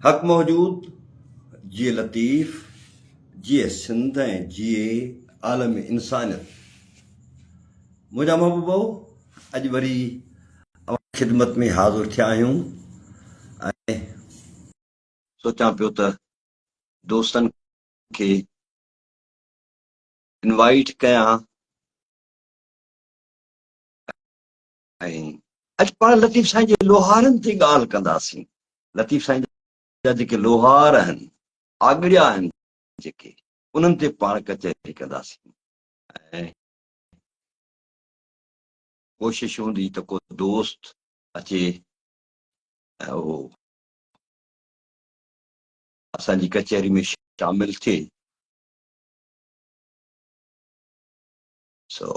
حق موجود، جيئي لطيف، جيئي سنڌ ۽ جيئي عالم انسانيت. منهنجا محبوبؤ اڄ وري اوهان جي خدمت ۾ حاضر ٿيا آهيون ۽ سوچان پيو ته دوستن کي انوائيٽ ڪيان ۽ اڄ پاڻ لطيف سائين جي لوهارن تي ڳالهه ڪنداسين. لطيف سائين جا جيڪي لوهار آهن، آڳڙيا آهن جيڪي، انهن تي پاڻ ڪچهري ڪنداسين ۽ ڪوشش هوندي ته ڪو دوست اچي ۽ اهو اسان جي ڪچهري ۾ شامل ٿئي. سو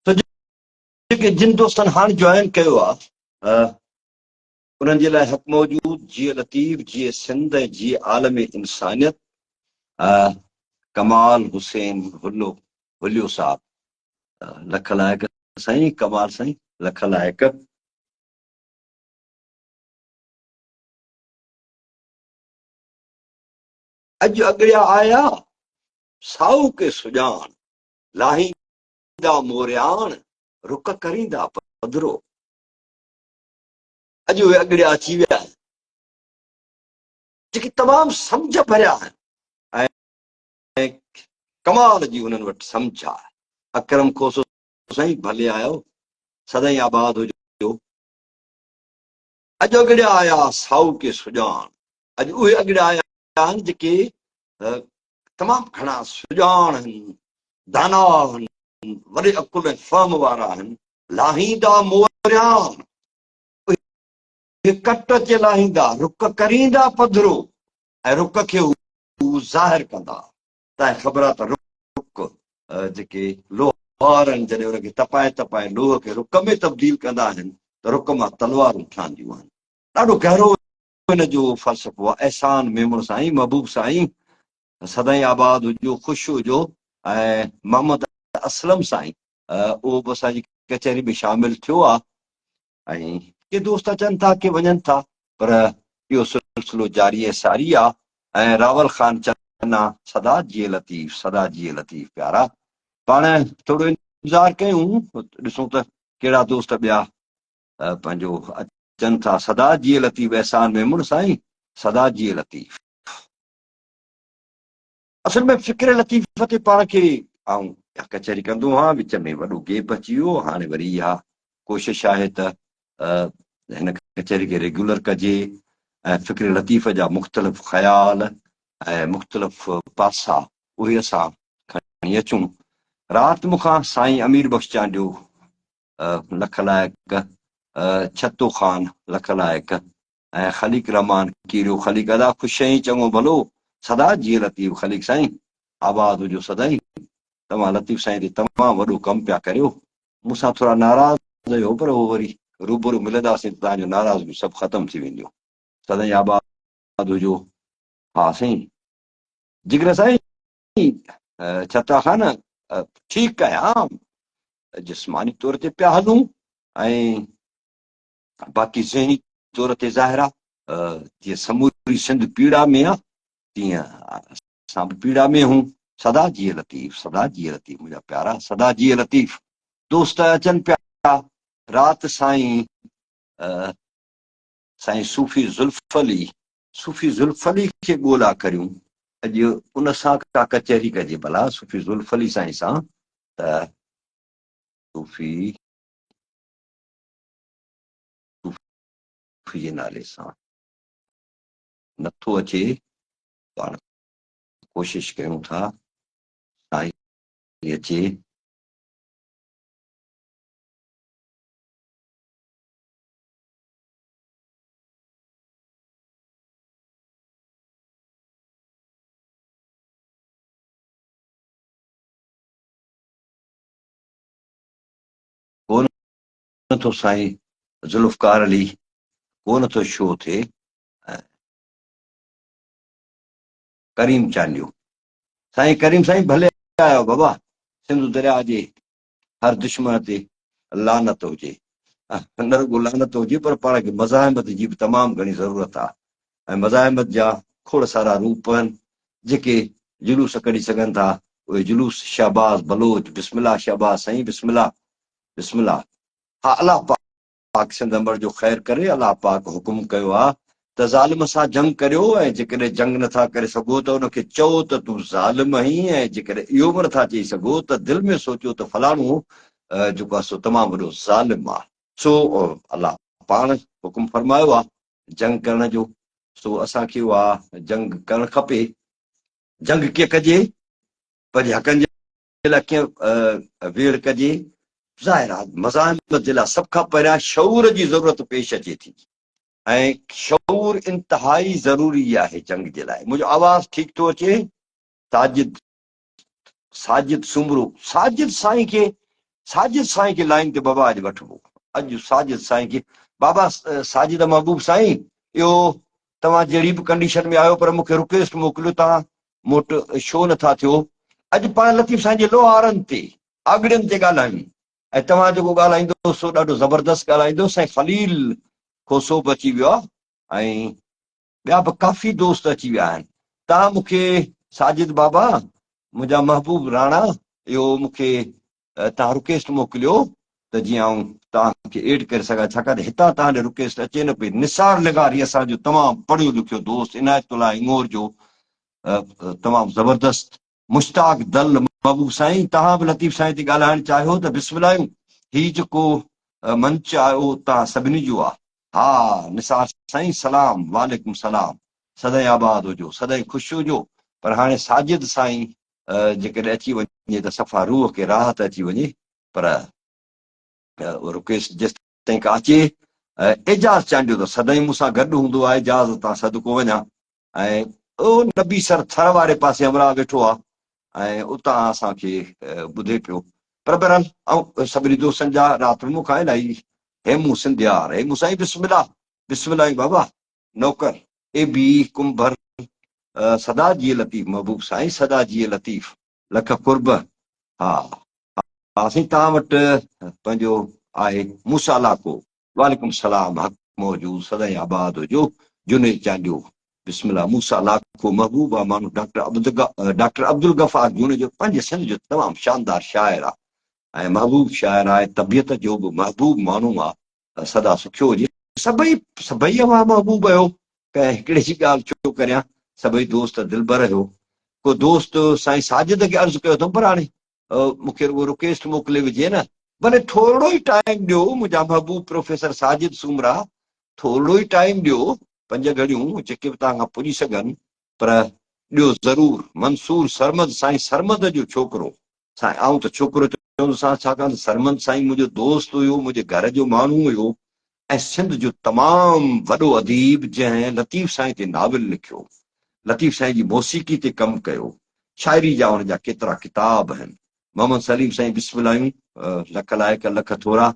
جيڪي جن دوستن هاڻ جوائن ڪيو آ انهن جي لاء حق موجود، جيئي لطيف، جيئي سنڌ ۽ جيئي عالم انسانيت. ڪمال حسين هلو هليو صاحب لک لائق سائين ڪمال سائين لک لائق. اڄ اڳڙيا آيا سائو ڪي سڄاڻ، لاهيندا مورياڻ، رڪ ڪريندا پڌرو. اڄ اهي اڳڙيا اچي ويا آهن، جيڪي تمام سمجهه ڀريا آهن ۽ ڪمال جي انهن وٽ سمجهه آهي. اڪرم کوسو سائين ڀلي آيو، سدائين آباد هجو. اڄ اڳڙيا آيا سائو ڪي سڄاڻ، اڄ اهي اڳڙيا آيا آهن جيڪي تمام گهڻا سڄاڻ آهن، داناء آهن، وڏي عقل ۽ فهم وارا آهن، لاهيندا موريان، اهي ڪٽ اچي لاهيندا، رڪ ڪريندا پڌرو ۽ رڪ کي هو ظاهر ڪندا. تانکي خبر آهي ته رڪ جيڪي لوهار آهن، جڏهن ان کي تپائي تپائي لوهه کي رڪ ۾ تبديل ڪندا آهن ته رڪ مان تلوارون ٺهنديون آهن. ڏاڍو گهرو ان جو فلسفو آهي. احسان ميمڻ سائين، محبوب سائين سدائين آباد هجو، خوش هجو ۽ محمد اسلم سائين اهو به اسان جي ڪچهري ۾ شامل ٿيو آهي ۽ ڪي دوست اچن ٿا ڪي وڃن ٿا پر اهو سلسلو جاري ۽ ساري آهي ۽ راول خان چنا سدا جيئي لطيف سدا جيئي لطيف پيارا پاڻ ٿورو انتظار ڪيون ڏسون ته ڪهڙا دوست ٻيا پنهنجو اچن ٿا سدا جيئي لطيف احسان ميمڻ سائين سدا جيئي لطيف. اصل ۾ فڪر لطيف تي پاڻ کي آئون اها ڪچهري ڪندو هان وچ ۾ وڏو گيپ اچي ويو هاڻي وري اها ڪوشش آهي ته هن ڪچهري کي ريگيولر ڪجي ۽ فڪر لطيف جا مختلف خيال ۽ مختلف پاسا اهي اسان کڻي اچون رات مون کان سائين امير بخش چانڊيو لک لائق ڇتو خان لک لائق ۽ خليق رحمان ڪيريو خليق ادا خوش آهين چڱو ڀلو سدا جيئي لطيف خليق سائين آباد هجو سدائين توهان لطيف سائين تي تمام وڏو ڪم پيا ڪريو مون سان ٿورا ناراض آهيو پر اهو وري روبرو ملنداسين ته توهان جو ناراضگيون سڀ ختم ٿي وينديون سدائين آباد هجو ها سائين جگر سائين ڇتا خان ٺيڪ آهيان جسماني طور تي پيا هلون ۽ باقي ذهني طور تي ظاهر آ جيئن سموري سنڌ پيڙا ۾ آ تيئن اسان به پيڙا ۾ هون. سدا جيئي لطيف سدا جيئي لطيف منهنجا پيارا سدا جيئي لطيف. دوست اچن پيا رات سائين سائين صوفي ذلف علي صوفي ذلف علي کي ڳولا ڪريون اڄ ان سان ڪا ڪچهري ڪجي ڀلا صوفي ذلف علي سائين سان ته صوفي صوفي جي نالي سان نٿو اچي پاڻ ڪوشش ڪيون ٿا سائين اچي. ڪونه ٿو سائين ذوالفقار علي ڪونه ٿو شو ٿئي ڪريم چانڊيو سائين ڪريم سائين ڀلي آيو بابا سنڌو درياء جي هر دشمن تي لعنت هجي. نه رڳو لعنت هجي پر پاڻ کي مزاحمت جي به تمام گهڻي ضرورت آ ۽ مزاحمت جا کوڙ سارا روپ آهن جيڪي جلوس ڪڍي سگهن ٿا اهي جلوس شهباز بلوچ بسم الله شهباز سائين بسم الله بسم الله ها الله پاڪ سنڌ امڙ جو خير ڪري الله پاڪ حڪم ڪيو آ ته ظالم سان جنگ ڪريو ۽ جيڪڏهن جنگ نٿا ڪري سگهو ته ان کي چئو ته تون ظالم آهين ۽ جيڪڏهن اهو به نٿا چئي سگهو ته دل ۾ سوچيو ته فلاڻو جيڪو آ سو تمام وڏو ظالم آ سو الله پاڻ حڪم فرمايو آ جنگ ڪرڻ جو سو اسان کي اها جنگ ڪرڻ کپي. جنگ ڪيئن ڪجي؟ پنهنجي حقن جي لاء ڪيئن ويڙهه ڪجي؟ ظاهر آ مزاحمت جي لاء سڀ کان پهريان شعور جي ضرورت پيش اچي ٿي ۽ شعور انتهائي ضروري آهي جنگ جي لاء. منهنجو آواز ٺيڪ ٿو اچي؟ ساجد ساجد سومرو ساجد سائين کي ساجد سائين کي لائين تي بابا اڄ وٺبو اڄ ساجد سائين کي بابا ساجد محبوب سائين اهو توهان جهڙي به ڪنڊيشن ۾ آهيو پر مون کي رڪويسٽ موڪليو توهان مون وٽ شو نٿا ٿيو اڄ پاڻ لطيف سائين جي لوهارن تي آڳڙين تي ڳالهايون ۽ توهان جيڪو ڳالهائيندو سو ڏاڍو زبردست ڳالهائيندو سائين خليل کوسو به اچي ويو آهي ۽ ٻيا به ڪافي دوست اچي ويا آهن. توهان مون کي ساجد بابا منهنجا محبوب راڻا اهو مون کي توهان رڪويسٽ موڪليو ته جيئن آئون توهان کي ايڊ ڪري سگهان ڇاڪاڻ ته هتان توهان ڏي رڪويسٽ اچي نه پئي. نثار لغاري اسان جو تمام پڙهيو لکيو دوست عنايت الله هڱور جو تمام زبردست مشتاق دل محبوب سائين توهان به لطيف سائين تي ڳالهائڻ چاهيو ته بسم الله آهيون هي جيڪو منچ آهي اهو توهان سڀني جو آهي ها نثار سائين سلام وعليڪم سلام سدائين آباد هجو سدائين خوش هجو پر هاڻي ساجد سائين جيڪڏهن اچي وڃي ته صفا روح کي راحت اچي وڃي پر رڪويسٽ جيستائين ڪا اچي اعجاز چانڊيو ته سدائين مون سان گڏ هوندو آهي اعجاز تان صدقو وڃان ۽ او نبي سر ٿر واري پاسي همراهه ويٺو آ ۽ اتان اسان کي ٻڌي پيو پر بهرحال آئون سڀني دوستن جا رات به مون کان الائي هيمون سنڌيار هيمون سائين بسم الله بسم الله بابا نوڪر اي بي ڪنڀر سدا جيئي لطيف محبوب سائين سدا جيئي لطيف لک قرب ها ها سائين توهان وٽ پنهنجو آهي موسيٰ لاکو وعليڪم السلام حق موجود سدائين آباد هجو جنيد چانڊيو بسم الله موسيٰ لاکو محبوب آ ماڻهو ڊاڪٽر ڊاڪٽر عبدالغفار جوڻيجو پنهنجي سنڌ جو تمام شاندار شاعر آ ۽ محبوب شاعر آهي طبيعت جو به محبوب ماڻهو آ سدا سکيو هجي سڀئي سڀئي اوهان محبوب آهيو ڪنهن هڪڙي جي ڳالهه ڇو ڪريان سڀئي دوست دلبر آهيو ڪو دوست سائين ساجد کي عرض ڪيو اٿم پر هاڻي مون کي رڳو رڪويسٽ موڪلي وجهي نه ڀلي ٿورڙو ئي ٽائيم ڏيو منهنجا محبوب پروفيسر ساجد سومرا ٿورڙو ئي ٽائيم ڏيو پنج گهڙيون جيڪي به توهان کان پڄي سگهن پر ڏيو ضرور منصور سرمد سائين سرمد جو ڇوڪرو سائين آئون ته ڇوڪرو چوندوسانس ڇاڪاڻ ته سرمد سائين منهنجو دوست هيو منهنجي گهر جو ماڻهو هيو ۽ سنڌ جو تمام وڏو اديب جنهن لطيف سائين تي ناول لکيو لطيف سائين جي موسيقي تي ڪم ڪيو شاعري جا ان جا ڪيترا ڪتاب آهن. محمد سليم سائين بسم الله آهيون لک لائق لک ٿورا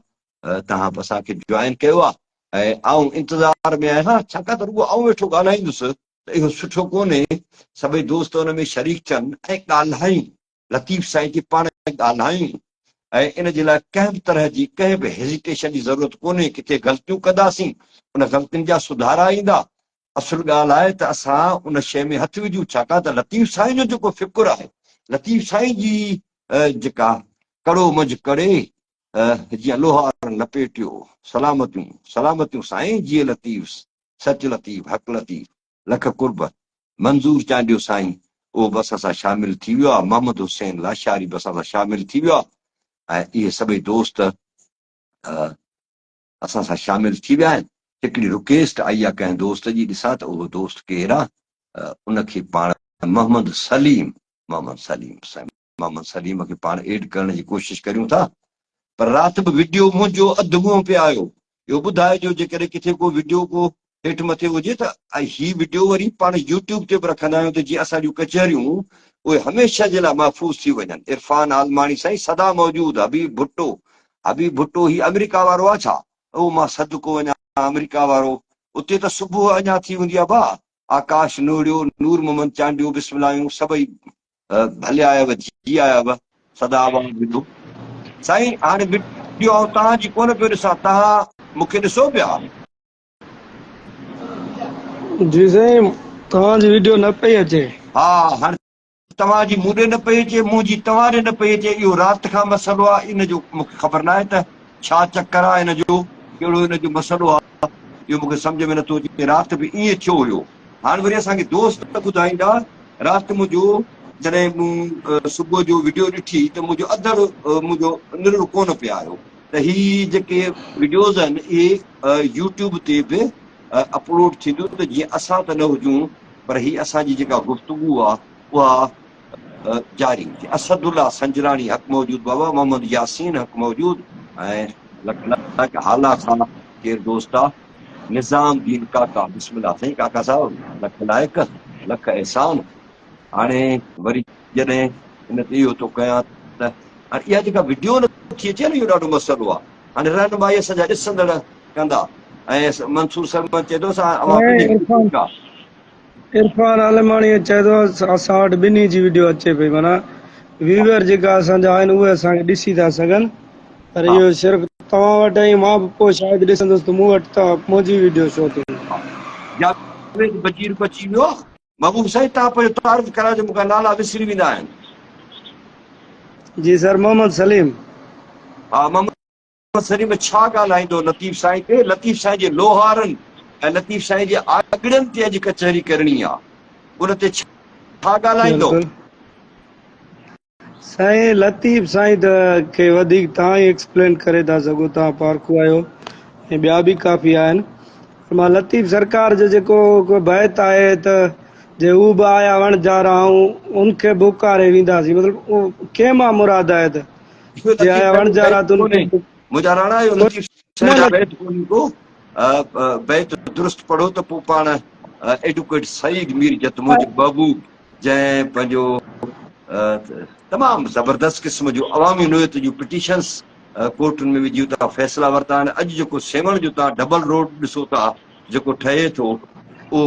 توهان به اسان کي جوائن ڪيو آهي ۽ آئون انتظار ۾ آهيان ڇاڪاڻ ته رڳو آئون ويٺو ڳالهائيندس ته اهو سٺو ڪونهي سڀئي دوست ان ۾ شريڪ ٿين ۽ ڳالهايون لطيف سائين تي پاڻ ڳالهايون ۽ ان جي لاء ڪنهن به طرح جي ڪنهن به هيزيٽيشن جي ضرورت ڪونهي ڪٿي غلطيون ڪنداسين ان غلطين جا سڌارا ايندا اصل ڳالهه آهي ته اسان ان شيء ۾ هٿ وجهون ڇاڪاڻ ته لطيف سائين جو جيڪو فڪر آهي، لطيف سائين جي جيڪا ڪڙو منجهه ڪڙي جيئن لوهارن لپيٽيو، سلامتيون سلامتيون سائين جيئي لطيف، سچ لطيف، حق لطيف، لک قرب، منظور چانڊيو سائين اهو به اسان سان شامل ٿي ويو آهي، محمد حسين لاشاري به اسان سان شامل ٿي ويو آهي ۽ اهي سڀئي دوست اسان سان شامل ٿي ويا آهن. هڪڙي رڪويسٽ آئي آ ڪنهن دوست جي ڏسان ته اهو دوست ڪير آ ان کي پاڻ محمد سليم محمد سليم سائين محمد سليم کي پاڻ ايڊ ڪرڻ جي ڪوشش ڪريون ٿا پر رات به وڊيو منهنجو اڌ منهن پي آيو اهو ٻڌائجو جيڪڏهن ڪٿي ڪو وڊيو ڪو هيٺ مٿي هجي ته هي وڊيو وري پاڻ يوٽيوب تي به رکندا آهيون ته جيئن اسان جون ڪچهريون اهي هميشه جي لاء محفوظ ٿي وڃن. عرفان عالماڻي سائين سدا موجود حبيب ڀٽو حبيب ڀٽو هي آمريڪا وارو آ ڇا؟ او مان صدقو وڃان آمريڪا وارو اتي ته صبح اڃا ٿي هوندي آ ڀاء. آڪاش نوڙيو نور محمد چانڊيو بسم الله آهيون سڀئي ڀلي آيا و جي آيا و سدا آباد هجو سائين هاڻي. وڊيو آئون توهان جي ڪونه پيو ڏسان توهان مون کي ڏسو پيا؟ جي سائين توهان جي وڊيو نه پئي اچي. ها هاڻي توهان جي مون ڏي نه پئي اچي منهنجي توهان ڏي نه پئي اچي اهو رات کان مسئلو آهي ان جو مون کي خبر ناهي ته ڇا چڪر آهي ان جو ڪهڙو ان جو مسئلو آهي اهو مون کي سمجهه ۾ نٿو اچي رات به ائين ٿيو هيو هاڻ وري اسان کي دوست ٻڌائيندا رات منهنجو جڏهن مون صبح جو وڊيو ڏٺي ته منهنجو اڌڙ منهنجو نرڙ ڪونه پئي آيو ته هي جيڪي وڊيوز آهن اهي يوٽيوب تي به اپلوڊ ٿينديون ته جيئن اسان ته نه هجون پر هي اسان جي جيڪا گفتگو آهي اها جاري هجي. اسد الله سنجراڻي حق موجود بابا محمد ياسين حق موجود ۽ لک لائق هالا کان ڪير دوست آ نظام دين ڪاڪا بسم الله سائين ڪاڪا صاحب لک لائق لک احسان هاڻي وري جڏهن ان تي اهو ٿو ڪيان ته هاڻي اها جيڪا وڊيو نه ٿي اچي نه اهو ڏاڍو مسئلو آ هاڻي رهنمائي اسان جا ڏسندڙ ڪندا ۽ منصور سرمد چئي ٿو اسان اوهان ٻنهي کي عرفان ٺيڪ آ. عرفان عالماڻي چئي ٿو اسان وٽ ٻنهي جي وڊيو اچي پئي معنيٰ ويوئر جيڪا اسان جا آهن اهي اسان کي ڏسي ٿا سگهن پر اهو صرف توهان وٽ ۽ مان به پوء شايد ڏسندس ته مون وٽ ته منهنجي وڊيو شو ٿيندي. جاويد بجير به اچي ويو. محبوب سائين توهان پنهنجو تعارف ڪرايو جو مون کان نالا وسري ويندا آهن. جي سر محمد سليم. ها محمد سليم ڇا ڳالهائيندو لطيف سائين تي، لطيف سائين جي لوهارن ۽ لطيف سائين جي آڳڙين تي اڄ ڪچهري ڪرڻي آ ان تي ڇا ڳالهائيندو. بلڪل سائين لطيف سائين ته کي وڌيڪ توهان ئي ايڪسپلين ڪري ٿا سگهو توهان پارکو آهيو ۽ ٻيا به ڪافي آهن پر مان لطيف سرڪار جو جيڪو ڪو بيت آهي ته جي هو به آيا وڻجارا آئون ان کي به اڪاري وينداسين مطلب ڪنهن مان مراد آهي ته اهو جي لطيف آيا سائين جو وڻجارا بيت تن کي ڪونهي منهنجا راڻا اهو لطيف نه سائين جو نه بيت ڪونهي ڪو بيت درست پڙهو ته پوء پاڻ ايڊوڪيٽ سعيد مير جت منهنجو محبوب جنهن پنهنجو تمام زبردست قسم جو عوامي نوعيت جون پٽيشنس ڪورٽن ۾ وجهي اتان فيصلا ورتا آهن اڄ جيڪو سيوهڻ جو تان ڊبل روڊ ڏسو ٿا جيڪو ٺهي ٿو اهو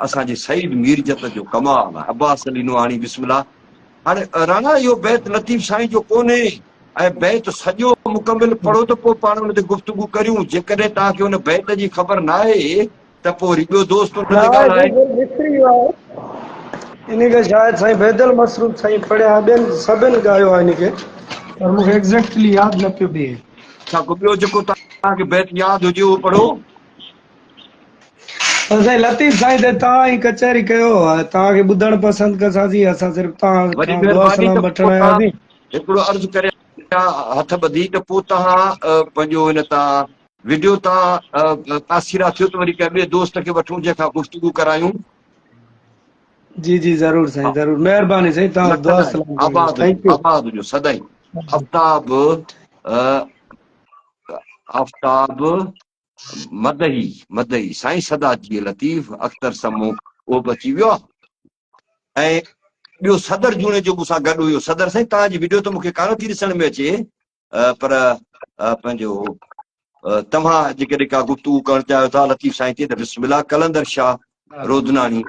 اسان جي سعيد ميرجت جو ڪمال آهي عباس علي نوحاڻي بسم الله هاڻي راڻا اهو بيت لطيف سائين جو ڪونهي ۽ بيت سڄو مڪمل پڙهو ته پوء پاڻ ان تي گفتگو ڪريون جيڪڏهن توهان کي ان بيت جي خبر ناهي ته پوء وري ٻيو دوست ان نه تي آهي ڳالهائي. سائين وسري ويو آهي انهي کي شايد سائين بيدل مسرور سائين پڙهيا ٻين سڀن ڳايو آهي انهي کي پر مون کي ايگزيڪٽلي ياد نه پيو بيهي. ڇا ڪو ٻيو جيڪو توهان کي بيت ياد هجي اهو پڙهو. پر سائين لطيف سائين تي توهان ئي ڪچهري ڪيو توهان کي ٻڌڻ پسند ڪساسين اسان صرف توهان وڏي کان دعا مهرباني سلام ته وٺڻ پوء توهان آياسين. هڪڙو عرض ڪريان هٿ ٻڌي ته پوء توهان پنهنجو هن تان وڊيو تان پاسيرا ٿيو ته وري ڪنهن ٻئي دوست کي وٺون جنهن کان گفتگو ڪرايون. جي جي ضرور سائين ضرور مهرباني سائين توهان دعا سلام آباد thank you آباد هجو سدائين آفتاب آفتاب مدحي مدحي سائين سدا جيئي لطيف اختر سمون اهو به اچي ويو آ ۽ ٻيو صدر جوڻيجو مون سان گڏ هيو صدر سائين توهان جي وڊيو ته مون کي ڪانه ٿي ڏسڻ ۾ اچي پر پنهنجو توهان جيڪڏهن ڪا گفتگو ڪرڻ چاهيو ٿا لطيف سائين تي ته بسم الله قلندر شاهه رودناڻي.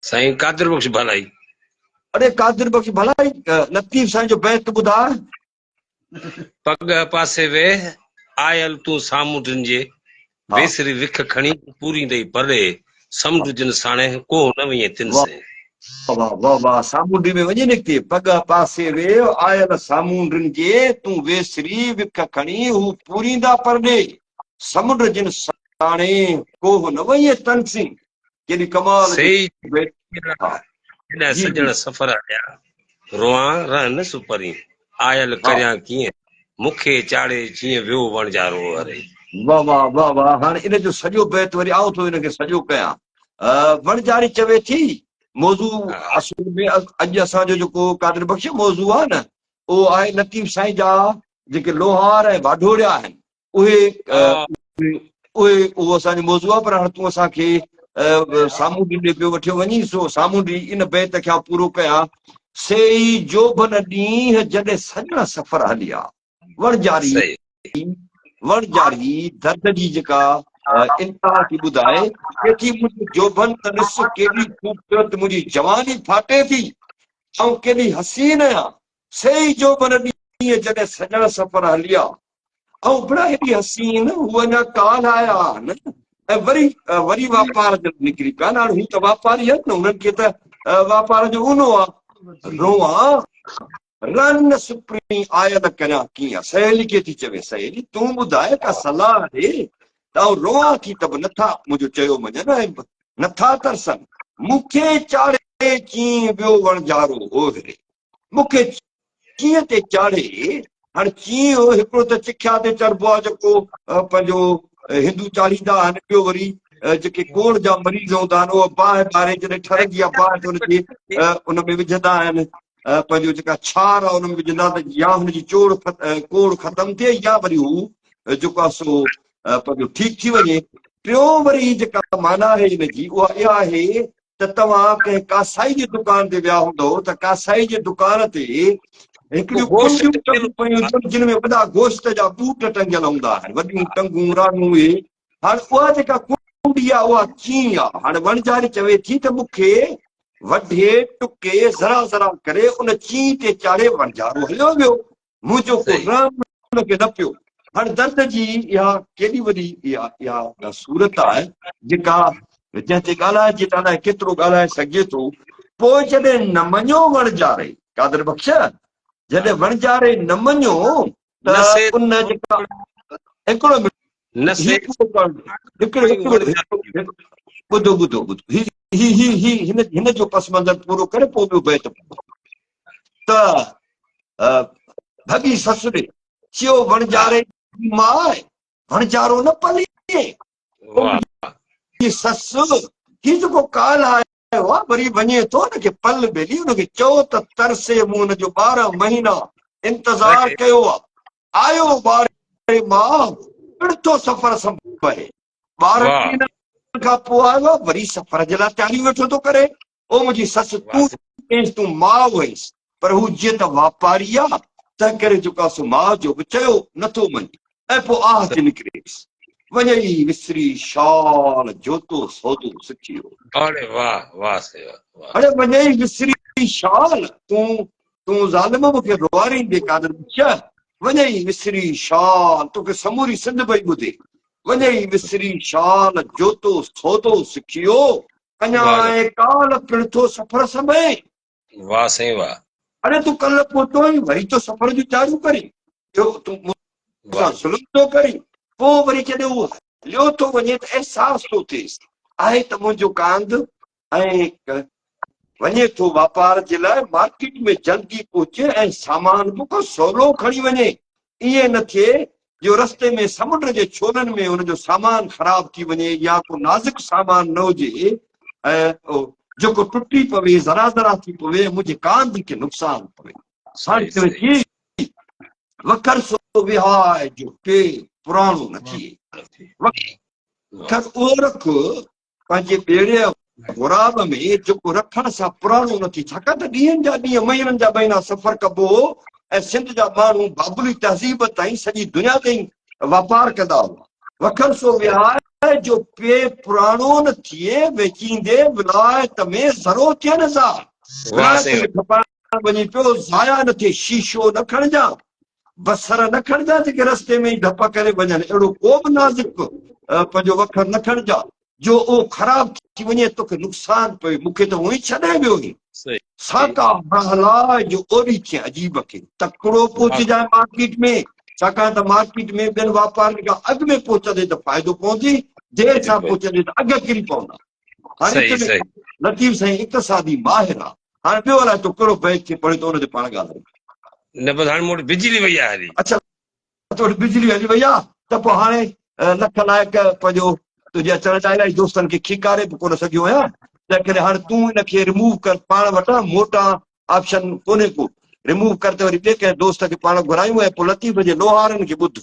سائين قادر بخش ڀلائي. اڙي قادر بخش ڀلائي لطيف سائين جو بيت ٻڌاء. پڳهه پاسي ويهه، آيل تون سامونڊين جي، ويسري وک کڻي پوريندئي پرڏيهه، سمنڊ جن ساڻيهه، ڪوهه نه وڃين تن سين. واه واه واه سامونڊي ۾ وڃي نڪتي، پڳهه پاسي ويهه، آيل سامونڊين جي، تون ويسري وک کڻي، هو پوريندا پرڏيهه، سمنڊ جن ساڻيهه، ڪوهه نه وڃين تن سين. ڪيڏي ڪمال سي جو بيت. ڪيڏا ها ڪيڏا جي جي. سڄڻ سفر هليا، روئان رهن سپرين، آيل ها. ڪريان ڪيئن، مون کي چاڙهي جيئن ويو وڻجارو هري. واه واه واه واه هاڻي ان جو سڄو بيت وري آئون ٿو ان کي سڄو ڪيان. وڻجاري چوي ٿي موضوع ها. اصل ۾ اڄ اسان جو جيڪو قادر بخش موضوع آهي نه اهو آهي لطيف سائين جا جيڪي لوهار ۽ واڍوڙيا آهن اهي اهي اهو اسان جو موضوع آهي پر هاڻ تون اسان کي سامونڊي ڏي پيو وٺيو وڃين سو سامونڊي ان بيت کي آئون پورو ڪيان سي ئي جوڀن ڏينهن جڏهن سڄڻ سفر هليا وڻجاري وڻجاري درد جي جيڪا انتها ٿي ٻڌائي چئي ٿي منهنجو جوڀن ته ڏس ڪيڏي خوبصورت منهنجي جواني ڦاٽي ٿي آئون ڪيڏي حسين آهيان سي ئي جوڀن ڏينهن جڏهن سڄڻ سفر هليا ۽ بڙا هيڏي حسين هو اڃا ڪالهه آيا آهن ۽ وري وري واپار جي نڪري پيا آهن. هاڻي هو ته واپاري آهن نه، انهن کي ته واپار جو اونو آ. روئان رن سپرين آيل ڪريان ڪيئن؟ سهيلي کي ٿي چوي، سهيلي تون ٻڌاء ڪا صلاح ڏي ته آئون روئان ٿي ته به نٿا منهنجو چيو مڃن ۽ نٿا ترسن. مون کي چاڙهي چين ويو وڻجارو اوهري. مون کي چينء تي چاڙهي، هاڻي چينء هڪڙو ته چکيا تي چڙهبو آهي جيڪو پنهنجو هندو چاڙهيندا آهن، ٻيو وري جيڪي ڪوڙهه جا مريض هوندا آهن اهي باهه ٻاري جڏهن ٺرندي آهي باهه ته ان جي ان ۾ وجهندا آهن پنهنجو جيڪا ڇار آهي ان ۾ وجهندا ته يا هن جي چوڙ ڪوڙهه ختم ٿئي يا وري هو جيڪو آهي سو پنهنجو ٺيڪ ٿي وڃي. ٽيون وري جيڪا معنيٰ آهي ان جي اها اها آهي ته توهان ڪنهن ڪاسائي جي دڪان تي ويا هوندؤ ته ڪاسائي جي دڪان تي هڪڙيون ڪنڊيون ٽنگيون پيون هونديون جن ۾ وڏا گوشت جا ٻوٽ ٽنگيل هوندا آهن، وڏيون ٽنگون رانون اهي. هاڻ اها جيڪا ڪنڊي آهي اها چين آهي. هاڻ وڻجاري چوي ٿي ته مون کي وڍي ٽڪي ذرا ذرا ڪري ان چين تي چاڙهي وڻجارو هليو ويو. منهنجو ڪو رحم ان کي نه پيو. هاڻي درد جي اها ڪيڏي وڏي اها اها صورت آهي جيڪا جنهن تي ڳالهائجي ته الائي ڪيترو ڳالهائي سگهجي ٿو. پوء جڏهن نه مڃيو وڻجاري، قادر بخش، جڏهن وڻجاري نه مڃيو ته ان جيڪا هڪڙو منٽ هي پورو ڪرڻ ڏيو. هڪڙو هڪڙو ٻڌو ٻڌو ٻڌو هي هي هي هي هن هن جو پس منظر پورو ڪري پوء ٻيو بيت پڙهو ته ڀڳي سس ڏي چيو وڻجاري جي ماء وڻجارو نه پلي جي سس هي جيڪو ڪال آيو آ وري وڃي ٿو ان کي پل ٻيلي ان کي چئو ته ترسي مون ان جو 12 مهينا انتظار ڪيو آ آيو ٻارهين ماهه پڻ ٿو سفر سنڀالي 12 مهينن کان پوء آيو آ وري سفر جي لاء تياريون ويٺو ٿو ڪري او منهنجي سس تون چئينس تون ماء هئينس پر هو جيئن ته واپاري آ تنهن ڪري جيڪو آ سو ماء جو به چيو نٿو مڃي ۽ پوء آهه ٿي نڪريس وڃئي وسري شال جوتو سودو سکيو. اڙي واه واه سائين واه واه. اڙي وڃئي وسري شال تون تون ظالم مون کي روئاريندي قادر بخش وڃئي وسري شال توکي سموري سنڌ پئي ٻڌي وڃئي وسري شال جوتو سودو سکيو اڃا آئين ڪالهه پڻ ٿو سفر سنڀئين. واه سائين واه. اڙي تون ڪلهه پهتو آهين وري ٿو سفر جون تياريون ڪرين ٻيو تون مون سان ظلم ٿو ڪرين. پوء وري جڏهن هو هليو ٿو وڃي ته احساس ٿو ٿئيس آهي ته منهنجو ڪانڌ ۽ وڃي ٿو واپار جي لاء مارڪيٽ ۾ جلدي پهچي ۽ سامان به ڪو سولو کڻي وڃي ائين نه ٿئي جو رستي ۾ سمنڊ جي ڇولن ۾ هن جو سامان خراب ٿي وڃي يا ڪو نازڪ سامان نه هجي ۽ جيڪو ٽٽي پوي، ذرا ذرا ٿي پوي ۽ منهنجي ڪانڌ کي نقصان پوي. هاڻي چوي ٿي، وکر سو وهاء جو پي پراڻو نه ٿئي. وکر اهو رک پنهنجي ٻيڙيء غوراب ۾ جيڪو رکڻ سان پراڻو نه ٿئي، ڇاڪاڻ ته ڏينهن جا ڏينهن، مهينن جا مهينا سفر ڪبو هو ۽ سنڌ جا ماڻهو بابلي تهذيب تائين سڄي دنيا تائين واپار ڪندا هئا. وکر سو وهاء جو پي پراڻو نه ٿئي، ويچيندي ولايت ۾ ذرو ٿئي نه ضاع. ولايت ۾ کپائڻ وڃي پيو، ضايع نه ٿئي، شيشو نه کڻجان، بصر نه کڻجان جيڪي رستي ۾ ئي ڌپ ڪري وڃن، اهڙو ڪو به نازڪ پنهنجو وکر نه کڻجان جو اهو خراب ٿي وڃي ۽ توکي نقصان پوي، مون کي ته هونئن ئي ڇڏي ويو هئين. ساڪا هلاء جو اوڏي ٿئين عجيب کي، تڪڙو پهچجانء مارڪيٽ ۾، ڇاڪاڻ ته مارڪيٽ ۾ ٻين واپارين کان اڳ ۾ پهچندين ته فائدو پوندي، دير سان پهچندين ته اگهه ڪري پوندا. هاڻي لطيف سائين اقتصادي ماهر آ. هاڻي ٻيو الائي تو ڪهڙو بيت ٿي پڙهيو ته ان تي پاڻ ڳالهايون. نه بس هاڻي مون وٽ بجلي وئي آهي هلي. اڇا تو وٽ بجلي هلي وئي آهي ته پوء هاڻي لک لائق پنهنجو تنهنجي اچڻ جا الائي دوستن کي کيڪاري به ڪونه سگهيو آهيان تنهن ڪري هاڻي تون ان کي ريموو ڪر پاڻ وٽان موٽان آپشن ڪونهي ڪو ريموو ڪر ته وري ٻئي ڪنهن دوست کي پاڻ گهرايون ۽ پوء لطيف جي لوهارن کي ٻڌ.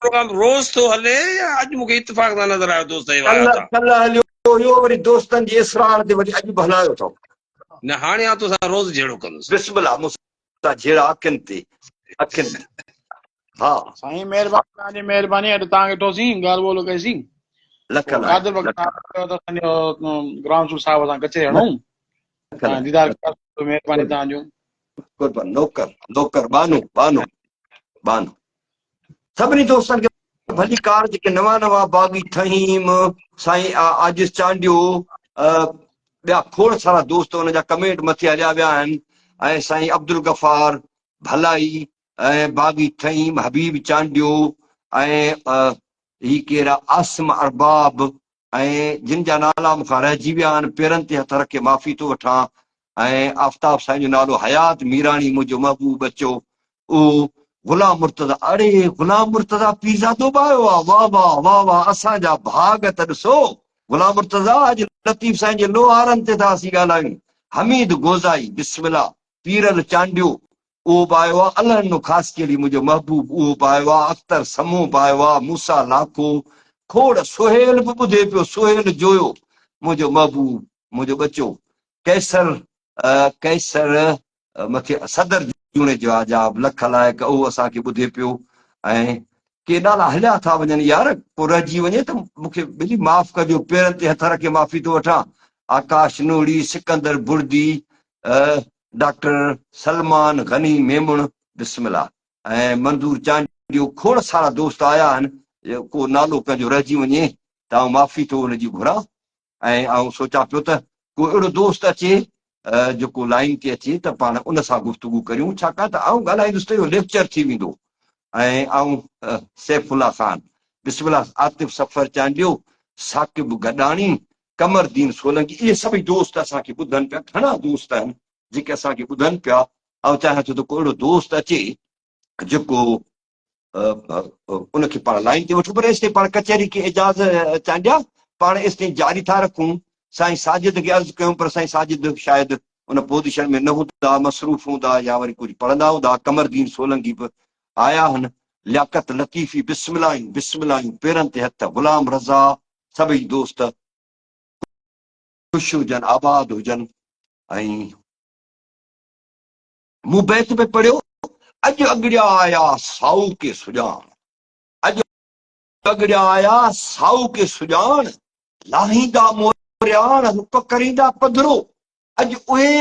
پروگرام روز ٿو هلي يا اڄ مون کي اتفاق سان نظر آيو دوست هي آيا ٿا. ڪلهه هليو هيو وري دوستن جي اصرار تي وري اڄ به هلايو اٿئون. نه هاڻي آئون توسان روز جهيڙو ڪندس. بسم الله مون سان جهيڙا اکين تي اکين تي ها. سائين مهرباني توهان جي مهرباني اڄ توهان کي ڏٺوسين ڳالهه ٻولهه ڪئيسين لک پوء لائق قادر بخش لک صاحب چيو ته اسان جو گرام سول صاحب سان ڪچهري هڻون لک لائق ديدار ڪياسين مهرباني توهان جو قربان نوڪر نوڪر ٻانهو ٻانهو. ٻانهن. سڀني دوستن کي ڀليڪار جيڪي نوان نوان باغي ٿهيم، سائين عاجز چانڊيو، ٻيا کوڙ سارا دوست ان جا ڪمينٽ مٿي هليا ويا آهن ۽ سائين عبدالغفار ڀلائي ۽ باغي ٿهيم، حبيب چانڊيو ۽ هي ڪير آ عاصم ارباب ۽ جن جا نالا مون کان رهجي ويا آهن پيرن تي هٿ رکي معافي ٿو وٺان ۽ آفتاب سائين جو نالو حيات ميراڻي منهنجو محبوب ٻچو اهو غلام مرتضيٰ اڙي غلام مرتضيٰ پيرزادو به آيو آ واه واه واه واه اسان جا ڀاڳ ته ڏسو غلام مرتضيٰ اڄ لطيف سائين جي لوهارن تي ٿا اسين ڳالهايون حميد گوزائي بسم الله پيرل چانڊيو اهو به آيو آ، الهڏنو خاصخيلي منهنجو محبوب اهو به آيو آ، اختر سمون به آيو آ، موسيٰ لاکو، کوڙ، سهيل به ٻڌي پيو، سهيل جويو منهنجو محبوب، منهنجو ٻچو، قيصر، قيصر مٿي صدر جوڻيجو آ جا لک لائق اهو اسان کي ٻڌي پيو ۽ ڪي نالا هليا ٿا وڃن يار ڪو رهجي وڃي ته مون کي ٻلي معاف ڪجو پيرن تي هٿ رکي معافي ٿو وٺان آڪاش نوڙي، سڪندر بڙدي، ڊاڪٽر سلمان غني ميمڻ بسم الله ۽ منظور چانڊيو کوڙ سارا دوست آيا آهن ڪو نالو ڪنهن جو رهجي وڃي ته آئون معافي ٿو ان جي گهران ۽ آئون سوچان پيو ته ڪو اهڙو دوست اچي جيڪو لائين تي اچي ته پاڻ ان سان گفتگو ڪريون ڇاڪاڻ ته آئون ڳالهائيندس ته اهو ليڪچر ٿي ويندو ۽ آئون سيف الله خان بسم الله عاطف صفر چانڊيو ثاقب گڏاڻي قمر الدين سولنگي اهي سڀئي دوست اسان کي ٻڌن پيا گهڻا دوست آهن جيڪي اسان کي ٻڌن پيا آئون چاهيان ٿو ته ڪو اهڙو دوست اچي جيڪو ان کي پاڻ لائين تي وٺون پر ايستائين پاڻ ڪچهري کي اعجاز چانڊيا پاڻ ايستائين جاري ٿا رکون سائين ساجد کي عرض ڪيون پر سائين ساجد شايد ان پوزيشن ۾ نه هوندا مصروف هوندا يا وري ڪجهه پڙهندا هوندا قمر الدين سولنگي به آيا آهن لياقت لطيفي بسم الله بسم الله پيرن تي هٿ غلام رضا سڀئي دوست خوش هجن آباد هجن ۽ مون بيت به پڙهيو اڄ اڳڙيا آيا سائو ڪي سڄاڻ اڄ اڳڙيا آيا سائو ڪي سڄاڻ لاهيندا مورياڻ رڪ ڪريندا پڌرو اڄ اهي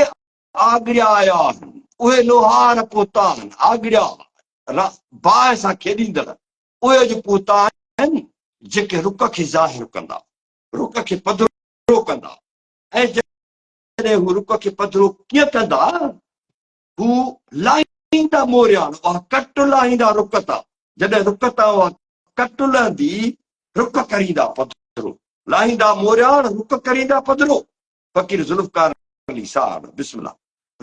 آڳڙيا آيا آهن اهي لوهار پهتا آهن آڳڙيا باهه سان کيڏيندڙ اهي اڄ پهتا آهن جيڪي رڪ کي ظاهر ڪندا، رڪ کي پڌرو ڪندا ۽ جڏهن هو رڪ کي پڌرو ڪيئن ڪندا، هو لاهيندا موريان، اها ڪٽ لاهيندا رڪ تان، جڏهن رڪ تان اها ڪٽ لهندي، رڪ ڪريندا پڌرو، لاهيندا موريان، رڪ ڪريندا پڌرو، فقير ذوالفقار علي صاحب بسم الله،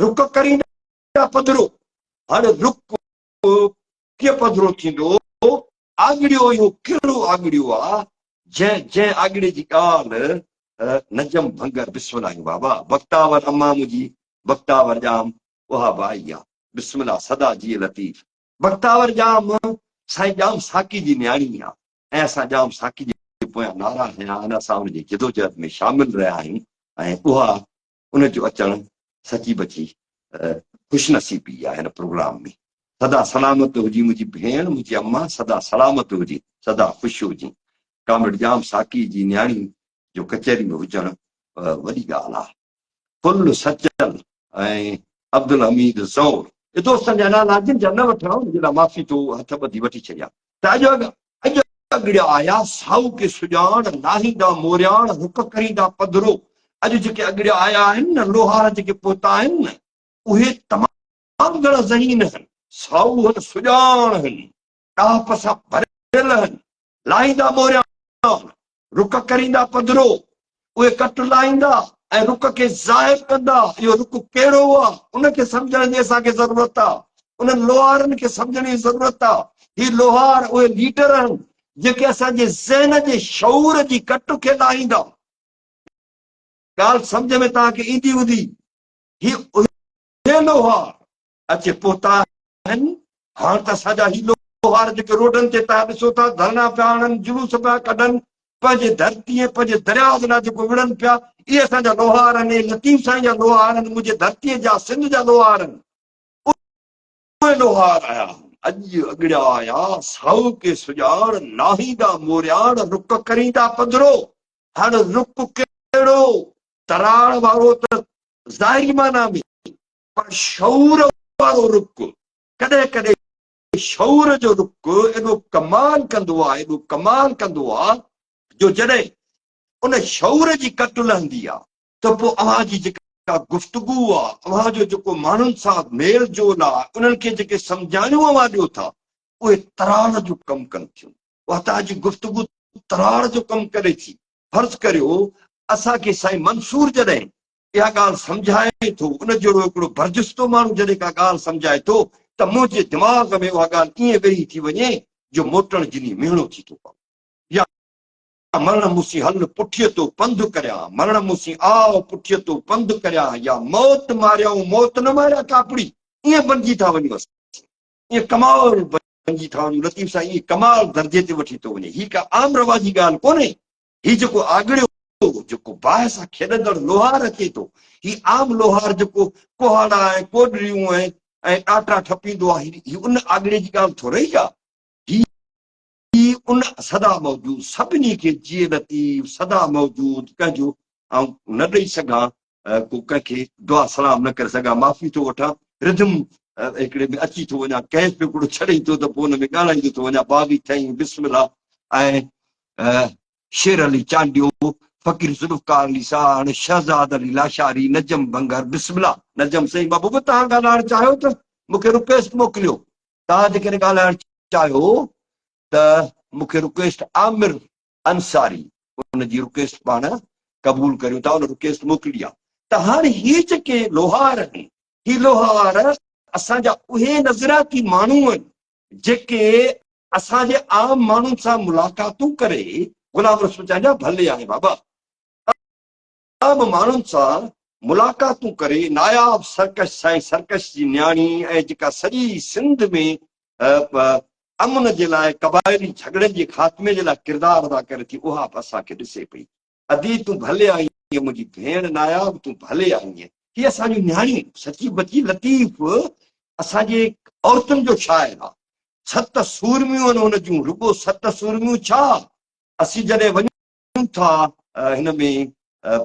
رڪ ڪريندا پڌرو، هاڻي رڪ ڪيئن پڌرو ٿيندو؟ آڳڙيو اهو ڪهڙو آڳڙيو آ، جنهن جنهن آڳڙي جي ڳالهه نجم ڀنگر بسم الله آهيون بابا بختاور امان منهنجي بختاور ڄام اها به آئي آ بسم الله سدا جيئي لطيف بختاور ڄام سائين ڄام ساقي جي نياڻي آ ۽ اسان ڄام ساقي جي پويان نعرا هنيا آهن اسان ان جي جدوجهد ۾ شامل رهيا آهيون ۽ اها ان جو اچڻ سچي بچي خوش نصيبي آهي هن پروگرام ۾ سدا سلامت هجي منهنجي ڀيڻ منهنجي اما سدا سلامت هجي سدا خوش هجي ڪامريڊ ڄام ساقي جي نياڻي جو ڪچهري ۾ هجڻ وڏي ڳالهه آهي فل سچل ۽ عبدالحميد زئور اي دوستن جا نالا جن جا نه وٺان ان جي لاء معافي ٿو هٿ ٻڌي وٺي ڇڏيان ته اڄ اڄ اڳڙيا آيا، سائو ڪي سڄاڻ، لاهيندا مورياڻ، رڪ ڪريندا پڌرو. اڄ جيڪي اڳڙيا آيا آهن نه، لوهار جيڪي پهتا آهن نه، اهي تمام گهڻا ذهين هن، سائو هن، سڄاڻ هن، ڏاهپ سان ڀريل هن، لاهيندا مورياڻ، رڪ ڪريندا پڌرو، اهي ڪٽ لاهيندا ۽ رڪ کي ظاهر ڪندا، اهو رڪ ڪهڙو آ، ان کي سمجهڻ جي اسان کي ضرورت آ، انهن لوهارن کي سمجهڻ جي ضرورت آ، هي لوهار اهي ليڊر آهن، جيڪي اسان جي ذهن جي شعور جي ڪٽ کي لاهيندا. ڳالهه سمجهه ۾ توهان کي ايندي هوندي، هي اهي لوهار اچي پهتا آهن، هاڻ ته اسان جا هي لوهار جيڪي روڊن تي توهان ڏسو ٿا ڌرڻا پيا هڻن، جلوس پيا ڪڍن، پنهنجي ڌرتي ۽ پنهنجي درياء جي لاء جيڪو وڙهن پيا، اهي اسان جا لوهار آهن، اهي لطيف سائين جا لوهار آهن، منهنجي ڌرتيء جا، سنڌ جا لوهار آهن، اهي لوهار آيا آهن، اڄ اڳڙيا آيا، سائوڪي سڄاڻ، لاهيندا مورياڻ، رڪ ڪريندا پڌرو، هاڻ رڪ ڪهڙو، تراڙ وارو ته ظاهري معنيٰ ۾، پر شعور وارو رڪ، ڪڏهن ڪڏهن. شعور جو رڪ ايڏو ڪمال ڪندو آ، ايڏو ڪمال ڪندو آ جو جڏهن ان شعور جي ڪٽ لهندي آ ته پوء اوهان جي جيڪا گفتگو آ، اوهان جو جيڪو ماڻهن سان ميل جول آ، انهن کي جيڪي سمجهاڻيون اوهان ڏيو ٿا، اهي تراڙ جو ڪم ڪن ٿيون. اها توهان جي گفتگو تراڙ جو ڪم ڪري ٿي. فرض ڪريو اسان کي سائين منصور جڏهن اها ڳالهه سمجهائي ٿو، ان جهڙو هڪڙو برجستو ماڻهو جڏهن ڪا ڳالهه سمجهائي ٿو ته منهنجي دماغ ۾ اها ڳالهه ائين ويهي ٿي وڃي جو موٽڻ جني مهڻو ٿي ٿو پوي. يا مرڻ مون سين هل پٺيء تو پنڌ ڪريان، مرڻ مون سين آء پٺيء تو پنڌ ڪريان يا موت ماريائون موت نه ماريا ڪاپڙي، ائين بنجي ٿا وڃون اسين، ائين ڪمال بنجي ٿا وڃون، لطيف سائين ائين ڪمال درجي تي وٺي ٿو وڃي، هي ڪا عام رواجي ڳالهه ڪونهي، هي جيڪو آڳڙيو، جيڪو باهه سان کيڏندڙ لوهار اچي ٿو، هي عام لوهار جيڪو ڪهاڙا ۽ ڪوڏريون ۽ ڏاٽا ٺپيندو آهي، هي ان آڳڙي جي ڳالهه ٿورئي آهي، هي ان سدا موجود سڀني کي جيئي لطيف سدا موجود ڪنهن جو آئون نه ڏئي سگهان ڪو ڪنهن کي دعا سلام نه ڪري سگهان معافي ٿو وٺان رڌم هڪڙي ۾ اچي ٿو وڃان ڪيف هڪڙو ڇڏي ٿو ته پوء ان ۾ ڳالهائيندو ٿو وڃان باغي ٿئين بسم الله ۽ شير علي چانڊيو فقير ذوالفقار علي ساهڙ شهزاد علي لاشاري نجم ڀنگر بسم الله نجم سائين محبوب تهان ڳالهائڻ چاهيو ته مونکي رڪويسٽ موڪليو توهان جيڪڏهن ڳالهائڻ چاهيو ته مون کي رڪويسٽ عامر انصاري ان جي رڪويسٽ پاڻ قبول ڪريون ٿا ان رڪويسٽ موڪلي آ ته هاڻي هي جيڪي لوهار آهن هي لوهار اسان جا اهي نظرياتي ماڻهو آهن جيڪي اسان جي عام ماڻهن سان ملاقاتون ڪري غلام رسول چانڊيا ڀلي آهي بابا عام ماڻهن سان ملاقاتون ڪري ناياب سرڪش سائين سرڪش جي نياڻي ۽ جيڪا سڄي سنڌ ۾ امن جي لاء قبائلي جهڳڙن جي خاتمي جي لاء ڪردار ادا ڪري ٿي اها به اسان کي ڏسي پئي ادي تون ڀلي آئين منهنجي ڀيڻ ناياب تون ڀلي آئين هي اسان جون نياڻيون سچي بچي لطيف اسان جي عورتن جو شاعر آ ست سورميون آهن هن جون رڳو ست سورميون ڇا اسين جڏهن وڃون ٿا هن ۾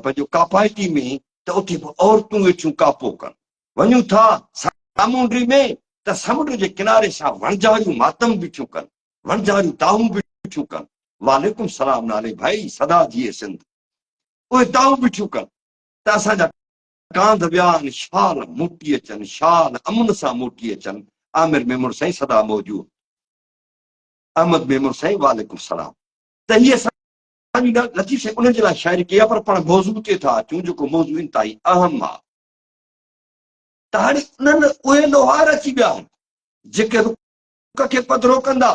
پنهنجو ڪاپائتي ۾ ته اتي به عورتون ويٺيون ڪاپو ڪن. وڃون ٿا سامونڊي ۾ ته سمنڊ جي ڪناري سان وڻجاريون ماتم بيٺيون ڪن، وڻجاريون دانهون بيٺيون ڪن. وعليڪم سلام نالي ڀائي سدا جيئي سنڌ. اهي دانهون بيٺيون ڪن ته اسان جا ڪانڌ ويا آهن شال موٽي اچن، شال امن سان موٽي اچن. عامر ميمڻ سائين سدا موجود. احمد ميمڻ سائين وعليڪم سلام. ته هي اسان جي ڳالهه لطيف سائين انهن جي لاء شاعري ڪئي آهي پر پاڻ موضوع تي ٿا اچون جيڪو موضوع انتهائي اهم آهي ته هاڻي انهن اهي لوهار اچي ويا آهن جيڪي رڪ کي پڌرو ڪندا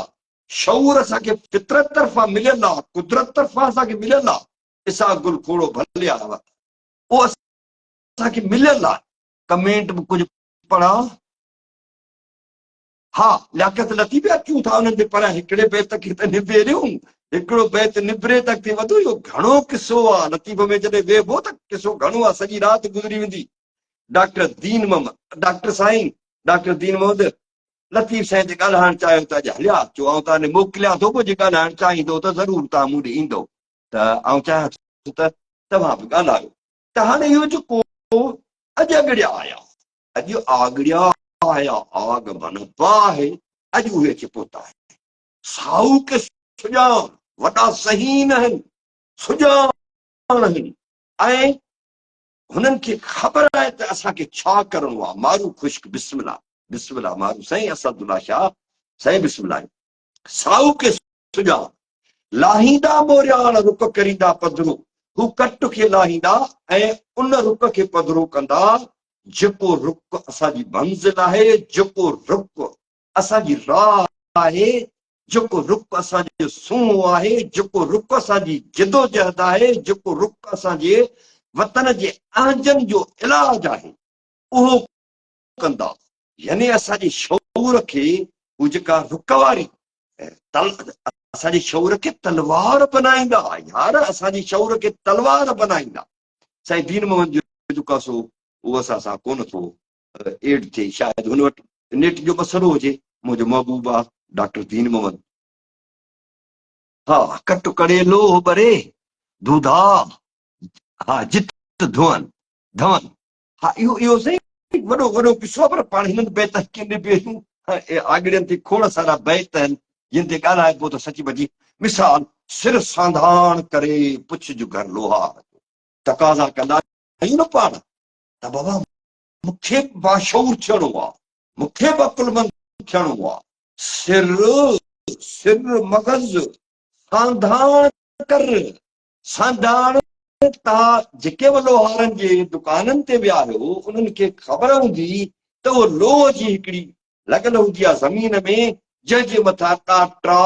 شعور اسان کي فطرت طرفان مليل آهي قدرت طرفان اسان کي مليل آهي اسحاق گل کوڙو ڀلي آيو اهو اسان کي مليل آهي ڪمينٽ به ڪجهه پڙهان ها، لياقت لطيف اچون ٿا انهن تي پر هڪڙي بيت کي ته نبيريون، هڪڙو بيت نبري ته اڳتي وڌون، اهو گهڻو قصو آ، لطيف ۾ جڏهن ويهبو ته قصو گهڻو آ، سڄي رات گذري ويندي. ڊاڪٽر دين محمد، ڊاڪٽر سائين، ڊاڪٽر دين محمد لطيف سائين تي ڳالهائڻ چاهيو ته اڄ هليا اچو، آئون توهان ڏي موڪليان ٿو، پوء جي ڳالهائڻ چاهيندو ته ضرور توهان مون ڏي ايندو ته آئون چاهيان ٿو ته توهان به ڳالهايو. ته هاڻي اهو جيڪو اڄ اڳڙيا آيا، اڄ آڳڙيا آيا آڳ من باهه، اڄ اهي اچي پهتا آهن. سائوڪ سڄاڻ، وڏا ذهين آهن، سڄاڻ آهن ۽ هنن کي خبر آهي ته اسان کي ڇا ڪرڻو آهي. مارو خشڪ بسم الله، بسم الله مارو سائين اسد الله شاهه سائين بسم الله. سائوڪ سڄاڻ، لاهيندا مورياڻ رڪ ڪريندا پڌرو، هو ڪٽ کي لاهيندا ۽ ان رڪ کي پڌرو ڪندا جيڪو رڪ اسان جي منزل آهي، جيڪو رڪ اسان جي راهه آهي، جيڪو رڪ اسان جو سونهون آهي، جيڪو رڪ اسان جي جدوجهد آهي، جيڪو رڪ اسان جي وطن جي اهنجن جو علاج آهي، اهو ڪندا. يعني اسان جي شعور کي هو جيڪا رڪ واري اسان جي شعور کي تلوار بنائيندا، يار اسان جي شعور کي تلوار بنائيندا. سائين دين محمد جو جيڪو آ سو اهو اسان سان ڪونه ٿو ايڊ ٿئي، شايد هن وٽ نيٽ جو مسئلو هجي. منهنجو محبوب آ ڊاڪٽر دين محمد. ها ڪٽ ڪڙي لوهه ٻري ڌوڌا ها جت ڌون ڌون. ها اهو اهو سائين وڏو وڏو قصو آ پر پاڻ هنن بيتن کي نبيريون. آڳڙين تي کوڙ سارا بيت آهن جن تي ڳالهائبو ته سچي پچي مثال سر سانڌاڻ ڪري پڇج گهر لوهار جو تقاضا ڪندا آهيون نه پاڻ ته بابا مون کي به باشعور ٿيڻو آ، مون کي به عقلمند ٿيڻو آ. سر سر مغز سانڌاڻ ڪر، سانڌاڻ توهان جيڪي به لوهارن جي دڪانن تي ويا آهيو انهن کي خبر هوندي ته اهو لوهه جي هڪڙي لڳل هوندي آهي زمين ۾ جنهن جي مٿان ڪاٽا،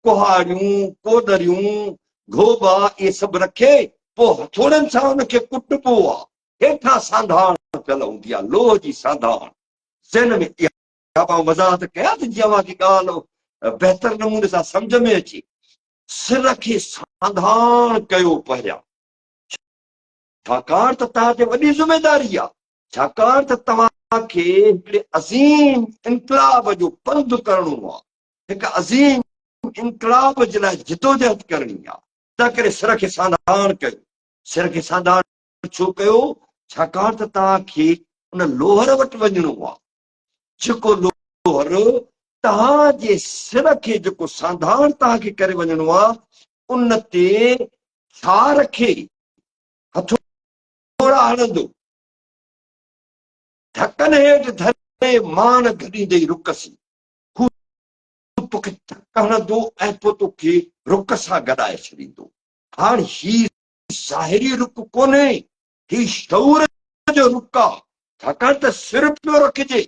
ڪهاڙيون، ڪوڏريون، گهوٻا اهي سڀ رکي پوء هٿوڙن سان ان کي ڪٽبو آهي. هيٺان سانڌاڻ پيل هوندي آهي، لوهه جي سانڌاڻ. ذهن ۾ اها به آئون وضاحت ڪيان ته جيئن اوهان کي ڳالهه بهتر نموني سان سمجهه ۾ اچي. سر کي سانڌاڻ ڪيو پهريان، ڇاڪاڻ ته توهان تي وڏي ذميداري آهي، ڇاڪاڻ ته توهان کي هڪڙي عظيم انقلاب جو پنڌ ڪرڻو آهي، هڪ عظيم انقلاب جي لاء جدوجهد ڪرڻي آهي، تنهنڪري سر کي سانڌاڻ ڪيو. سر کي سانڌاڻ ڇو ڪيو؟ ڇاڪاڻ ته توهان کي ان لوهر وٽ وڃڻو آهي، جيڪو لوهر توهان جي سر کي جيڪو سانڌاڻ توهان کي ڪري وڃڻو آهي، ان تي ڇا رکي هٿوڙا هڻندو، ڌڪن هيٺ ڌري مان گڏيندي رڪ سين. هو توکي ڌڪ هڻندو ۽ پوء توکي رڪ سان گڏائي ڇڏيندو. هاڻ هي ظاهري رڪ ڪونهي، هي شعور جو رڪ آ، ڇاڪاڻ ته سر پيو رکجي.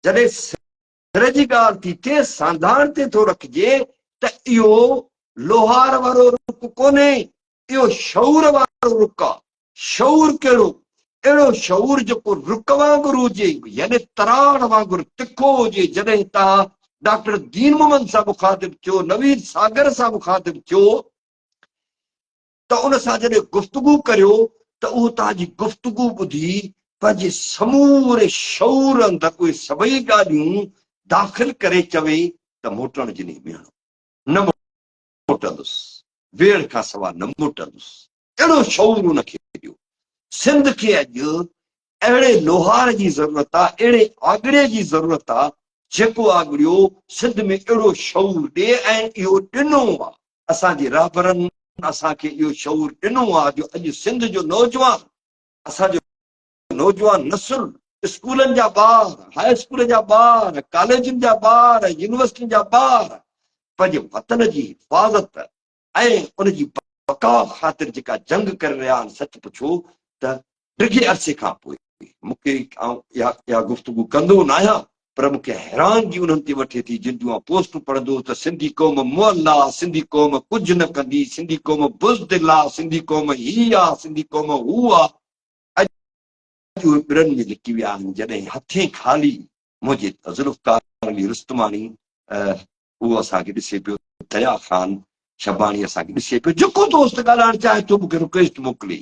جڏهن سر جي ڳالهه ٿي ٿئي، سانڌاڻ تي ٿو رکجي ته اهو لوهار وارو رڪ ڪونهي، اهو شعور وارو رڪ آ. شعور ڪهڙو؟ اهڙو شعور جيڪو رڪ وانگر هجي، يعني تراڙ وانگر تکو هجي. جڏهن توهان ڊاڪٽر دين محمد سان مخاطب ٿيو، نويد ساگر سان مخاطب ٿيو، ته ان سان جڏهن گفتگو ڪريو ته اهو توهان جي گفتگو ٻڌي پنهنجي سموري شعور اندر اهي سڀئي ڳالهيون داخل ڪري چوي ته موٽڻ جي نهين ميهڻو، نه موٽندس، ويڙهه کان سوا نه موٽندس. اهڙو شعور ان کي ڏيو. سنڌ کي اڄ اهڙي لوهار جي ضرورت آ، اهڙي آڳڙي جي ضرورت آ، جيڪو آڳڙيو سنڌ ۾ اهڙو شعور ڏي ۽ اهو ڏنو آ. اسان جي رهبرن اسان کي اهو شعور ڏنو آ جو اڄ سنڌ جو نوجوان، اسان جو نوجوان نسل، اسڪولن جا ٻار، هاء اسڪول جا ٻار، ڪاليجن جا ٻار، يونيورسٽين جا ٻار پنهنجي وطن جي حفاظت ۽ ان جي بقا خاطر جيڪا جنگ ڪري رهيا آهن، سچ پڇو ته ڊگهي عرصي کان پوء مون کي آئون اها اها گفتگو ڪندو ناهيان پر مون کي حيرانگي انهن تي وٺي ٿي جن جون آئون پوسٽون پڙهندو هوس ته سنڌي قوم مئل آ، سنڌي قوم ڪجهه نه ڪندي، سنڌي قوم بزدل آ، سنڌي قوم هي آ، سنڌي قوم هو آ. اڄ اهي ٻرن ۾ لڪي ويا آهن جڏهن هٿين خالي منهنجي ذوالفقار علي رستماڻي اهو اسان کي ڏسي پيو، ديا خان شباڻي اسان کي ڏسي پيو، جيڪو دوست ڳالهائڻ چاهي ٿو مون کي رڪويسٽ موڪلي.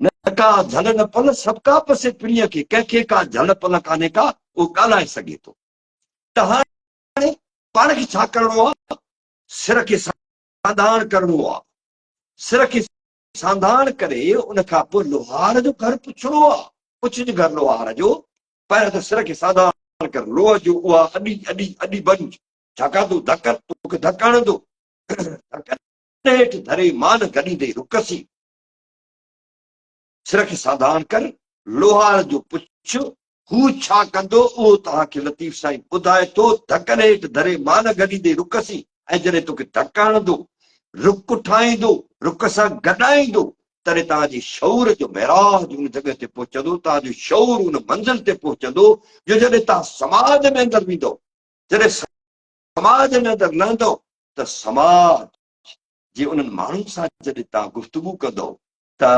نه ڪا جهل نه پل، سڀ ڪا پسي پرينء کي، ڪنهن کي ڪا جهل پل ڪانهي ڪا، اهو ڳالهائي سگهي ٿو. ته هاڻي پاڻ کي ڇا ڪرڻو آ؟ سر کي سانڌاڻ ڪرڻو آ. سر کي سانڌاڻ ڪري ان کان پوء لوهار جو گهر پڇڻو آ. پڇج گهر لوهار جو، پهريان ته سر کي سانڌاڻ ڪر، لوهه جو اها اڏي اڏي اڏي بنج، ڇاڪاڻ ته هو ڌڪ توکي ڌڪ هڻندو، ڌڪ هيٺ ڌري مان گڏيندي رڪسي. سر کي سانڌاڻ ڪر، لوهار جو پڇ، هو ڇا ڪندو، اهو توهان کي لطيف سائين ٻڌائي ٿو، ڌڪن هيٺ ڌري مان گڏيندي رڪسي ۽ جڏهن توکي ڌڪ هڻندو، رڪ ٺاهيندو، رڪ سان گڏائيندو، تڏهن توهان جي شعور جو معراج ان جڳهه تي پهچندو، توهان جو شعور ان منزل تي پهچندو جو جڏهن توهان سماج ۾ اندر ويندؤ، جڏهن سماج ۾ اندر لهندؤ ته سماج جي انهن ماڻهن سان جڏهن توهان گفتگو ڪندؤ ته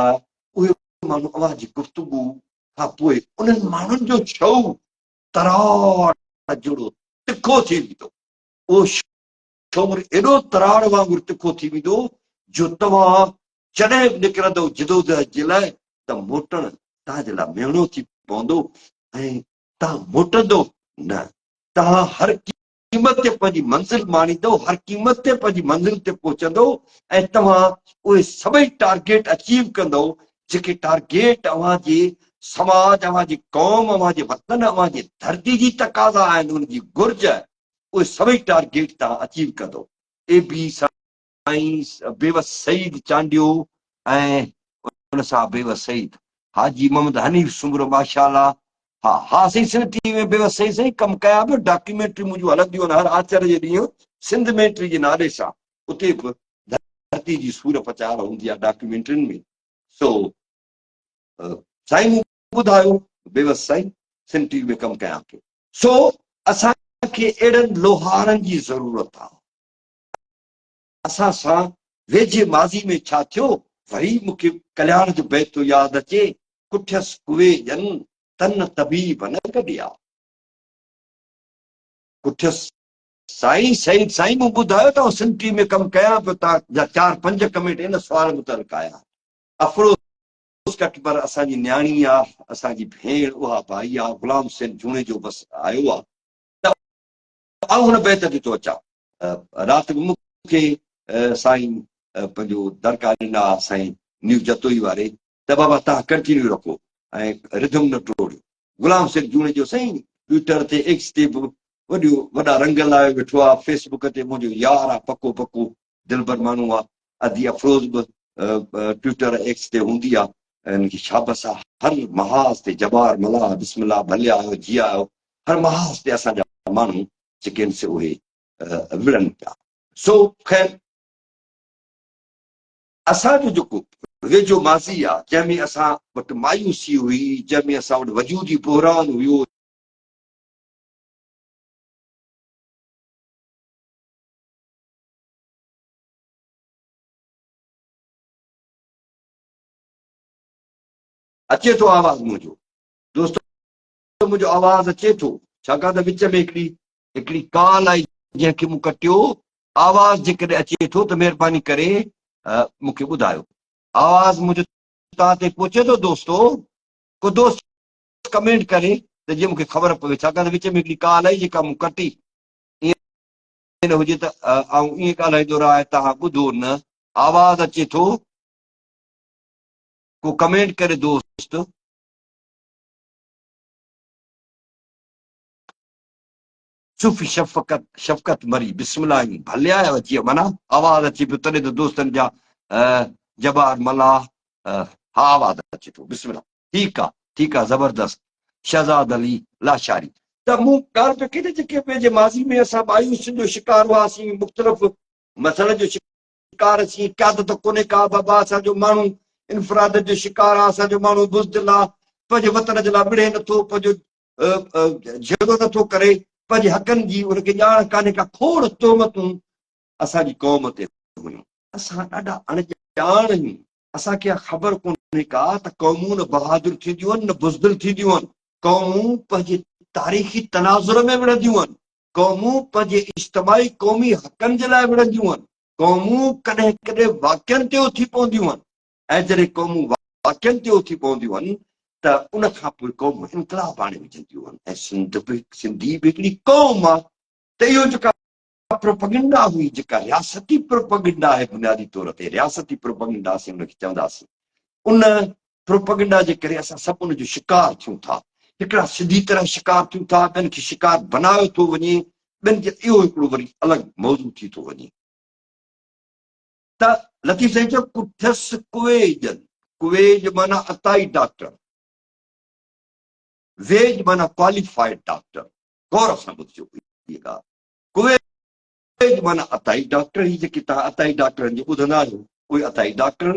اهي ماڻهو اوهان جي گفتگو کان پوء انهن ماڻهن جو شعور تراڙ جهڙو تکو ٿي ويندو. اهو شعور ايڏو تراڙ وانگر تکو ٿي ويندو جو توهان جڏهن به نڪرندؤ جدوجهد جي لاء ته موٽڻ توهان جي لاء مهڻو ٿي پوندو ۽ توهان موٽندو نه، توهان هر قيمت تي پنهنجي منزل ماڻيندؤ، هر قيمت تي پنهنجي منزل تي پهچندؤ ۽ توهان اهي سڀئي ٽارگيٽ اچيو ڪندؤ جيڪي ٽارگيٽ اوهان جي سماج، اوهان جي قوم، اوهان جي وطن، اوهان جي ڌرتي جي تقاضا آهن، ان جي گهرج، اهي سڀئي ٽارگيٽ توهان اچيو ڪندو. اي بي سائين بيوس سعيد چانڊيو ۽ ان سان بيوس سعيد حاجي محمد حنيف سومرو ماشاءالله ها ها سائين سنڌ ٽي وي ۾ بيوس سعيد سائين ڪم ڪيا به ڊاڪيومينٽري منهنجون هلنديون آهن هر آچر جي ڏينهن سنڌ مينٽري جي نالي سان اتي به ڌرتي جي سور پچار هوندي آهي ڊاڪيومينٽرين ۾ سو سائين مون ٻڌايو بيوس سائين سنڌ ٽي وي ۾ ڪم ڪيان پيو سو اسان کي اهڙن لوهارن جي ضرورت آهي اسان سان ويجهي ماضي ۾ ڇا ٿيو؟ وري مون کي ڪلياڻ جو بيت ٿو ياد اچي، ڪٺيس ڪوي ڄن، تن طبيب نه گڏيا. ڪٺيس سائين سعيد سائين مون ٻڌايو ته آئون سنڌ ٽي ۾ ڪم ڪيان پيو تان جا چار پنج ڪمينٽ ان سوال متعلق آيا آهن. افروز ڪٽبر اسان جي نياڻي آ، اسان جي ڀيڻ اها ڀائي آ، غلام حسين جوڻيجو بس آيو آ ته آئون هن بيت تي ٿو اچان. رات به مون کي سائين پنهنجو درڪا ڏنا سائين نيو جتوئي واري ته بابا تهان ڪنٽينيو رکو ۽ رڌم نه ٽوڙيو. غلام حسين جوڻيجو سائين ٽوئٽر تي ايڪس تي به وڏيو وڏا رنگ لايو ويٺو آ، فيس بڪ تي منهنجو يار آ پڪو پڪو دلبر ماڻهو آ. ادي افروز به ٽوئٽر ايڪس تي هوندي آ ان کي شابس آ هر محاذ تي جبار ملاح بسم الله ڀلي آيو جي آيو هر محاذ تي اسان جا ماڻهو جيڪي آهن سي اهي وڙهن پيا. سو خير اسان جو جيڪو ويجهو ماضي آ جنهن ۾ اسان وٽ مايوسي هئي، جنهن ۾ اسان وٽ وجودي بحران هيو، اچي ٿو آواز منهنجو دوستو منهنجو آواز اچي ٿو ڇاڪاڻ ته وچ ۾ هڪڙي هڪڙي ڪال آئي جنهن کي مون ڪٽيو آواز جيڪڏهن اچي ٿو ته مهرباني ڪري مون کي ٻڌايو آواز منهنجو توهان تائين پهچي ٿو دوستو ڪو دوست ڪمينٽ ڪري ته جيئن مون کي خبر پوي ڇاڪاڻ ته وچ ۾ هڪڙي ڪال آئي جيڪا مون ڪٽي ائين نه هجي ته آئون ائين ڳالهائيندو رهان ۽ توهان ٻڌو نه آواز اچي ٿو ڪو ڪمينٽ ڪري دوست. صوفي شفقت شفقت مري بسم الله آهيون ڀلي آيا اچي معنيٰ آواز اچي پيو تڏهن ته دوستن جا جبار ملاح ها آواز اچي ٿو بسم الله ٺيڪ آ ٺيڪ آ زبردست شهزاد علي لاشاري ته مون ڳالهه پئي ڪئي ته جيڪي پنهنجي ماضي ۾ اسان مايوسين جو شڪار هئاسين مختلف مسئلن جو شڪار اسين قيادت ڪونهي ڪا بابا اسان جو ماڻهو انفراديت جو شڪار آ اسان جو ماڻهو بزدل آ پنهنجي وطن جي لاء وڙهي نٿو پنهنجو جهيڙو نٿو ڪري پنهنجي حقن جي ان کي ڄاڻ ڪانهي ڪا کوڙ تهمتون اسان جي قوم تي هيون اسان ڏاڍا اڻ ڄاڻ آهيون اسان کي اها خبر ڪونهي ڪا ته قومون نه بهادر ٿينديون آهن نه بزدل ٿينديون آهن قومون پنهنجي تاريخي تناظر ۾ وڙهنديون آهن قومون پنهنجي اجتماعي قومي حقن جي لاء وڙهنديون آهن قومون ڪڏهن ڪڏهن واقعن تي اٿي پونديون آهن ۽ جڏهن قومون واقعن تي اٿي پونديون آهن ته ان کان پوء قومون انقلاب آڻي وجهنديون آهن ۽ سنڌ به سنڌي به هڪڙي قوم آهي ته اهو جيڪا پروپگنڊا هئي جيڪا رياستي پروپگنڊا آهي بنيادي طور تي رياستي پروپگنڊا اسين ان کي چونداسين ان پروپگنڊا جي ڪري اسان سڀ ان جو شڪار ٿيون ٿا هڪڙا سڌي طرح شڪار ٿيون ٿا ٻين کي شڪار بنايو ٿو وڃي ٻين جي اهو هڪڙو وري الڳ موضوع ٿي ٿو وڃي ته لطيف سائين چيو ڪٺس ڪويڄن، ڪويڄ معنيٰ عطائي ڊاڪٽر، ويڄ معنيٰ ڪواليفائيڊ ڊاڪٽر، غور سان ٻڌجو هيء ڳالهه، ڪويڄ معنيٰ عطائي ڊاڪٽر، هي جيڪي توهان عطائي ڊاڪٽرن جي ٻڌندا آهيو، اهي عطائي ڊاڪٽر،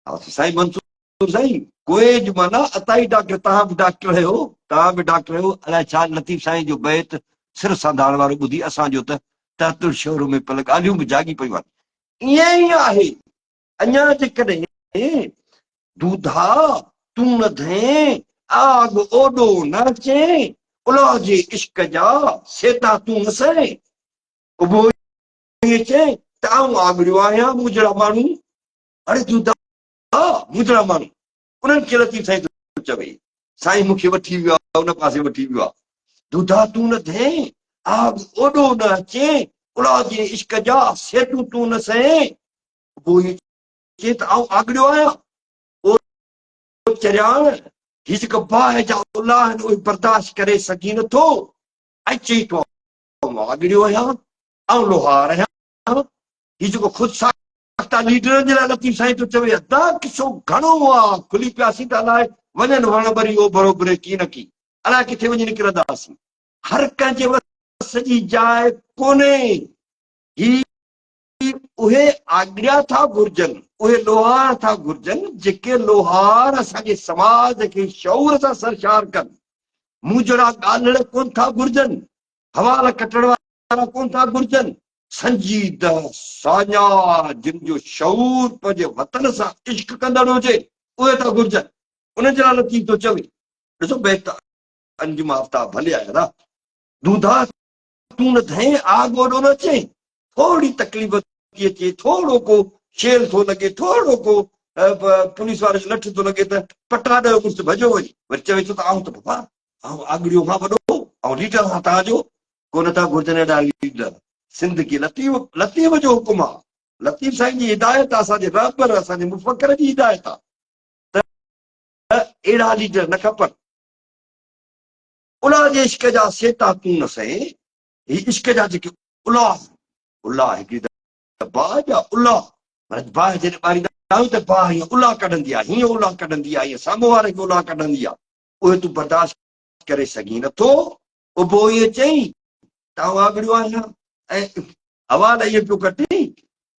ها سائين منصور سائين، ڪويڄ معنيٰ عطائي ڊاڪٽر، توهان به ڊاڪٽر آهيو، توهان به ڊاڪٽر آهيو، الائي ڇا لطيف سائين جو بيت سر سانڌاڻ وارو ٻڌي اسان جو ته تحت الشعور ۾ پيل ڳالهيون به جاڳي پيون آهن. ائين ئي آهي اڃا جيڪڏهن دوڌا تون نه ڌئين، آڳ اوڏو نه اچين، الا جي عشق جا سيتا تون نه سهين. اڀو ائين چئين ته آئون آڳڙيو آهيان، مون جهڙا ماڻهو، اڙي دوڌا مون جهڙا ماڻهو، انهن کي لطيف سائين ٿو چوي، سائين مون کي وٺي ويو آهي، ان پاسي وٺي ويو آهي. دوڌا تون نه ڌئين، آڳ اوڏو نه اچين، الا جي عشق جا سيٽون تون نه سهين. پوء ائين چئي ته آئون آڳڙيو آهيان، او چرياڻ! هي جيڪا باهه جا الا آهن اهي برداشت ڪري سگهين نٿو ۽ چئي ٿو آئون واڳڙيو آهيان، آئون لوهار آهيان. هي جيڪو خود ساخته ليڊرن جي لاء لطيف سائين ٿو چوي ادا قصو گهڻو آ، کلي پياسين ته الائي وڃن وڻ ٻري اوڀر اڀري ڪي نه ڪي، الائي ڪٿي وڃي نڪرنداسين. هر ڪنهن جي وس جي جاء ڪونهي. هي اهي آڳڙيا ٿا گهرجن، اهي لوهار ٿا گهرجن، جيڪي لوهار اسان جي سماج کي شعور سان سرشار ڪن. مون جهڙا ڳالهڙ ڪونه ٿا گهرجن، حوال ڪٽڻ وارا ڪونه ٿا گهرجن، سنجيده، ساڃاهه، جن جو شعور پنهنجي وطن سان عشق ڪندڙ هجي، اهي ٿا گهرجن. انهن جي لاء لطيف ٿو چوي. ڏسو بيت انجم آفتاب ڀلي آيا دا. دونڌا تون نه ڌئين، آڳ اوڏو نه اچين. ٿورڙي تڪليف ٿي اچي، ٿورڙو ڪو شيل ٿو لڳي، ٿورڙو ڪو پوليس واري جو لٺ ٿو لڳي ته پٽا ڏيو مڙس ڀڄيو وڃي. وري چوي ٿو ته آئون ته بابا آئون آڳڙيو کان وڏو، آئون ليڊر آهيان توهان جو. ڪونه ٿا گهرجن اهڙا ليڊر. سنڌ کي لطيف لطيف جو حڪم آ، لطيف سائين جي هدايت آ، اسان جي رهبر، اسان جي مفڪر جي هدايت آ ته اهڙا ليڊر نه کپن. الا جي عشق جا سيتا تون نه سهين، هي عشق جا جيڪي الا آهن، الا هڪڙي ته باهه جا الا، معنيٰ باهه جڏهن ٻاريندا آهيون ته باهه هيئن الا ڪڍندي آهي، هيئن الا ڪڍندي آهي، هيئن سامهون واري کي الا ڪڍندي آهي، اهي تون برداشت ڪري سگهين نٿو، اڀو ائين چئين ته آئون آڳڙيو آهيان ۽ حوال ائين پيو ڪٽين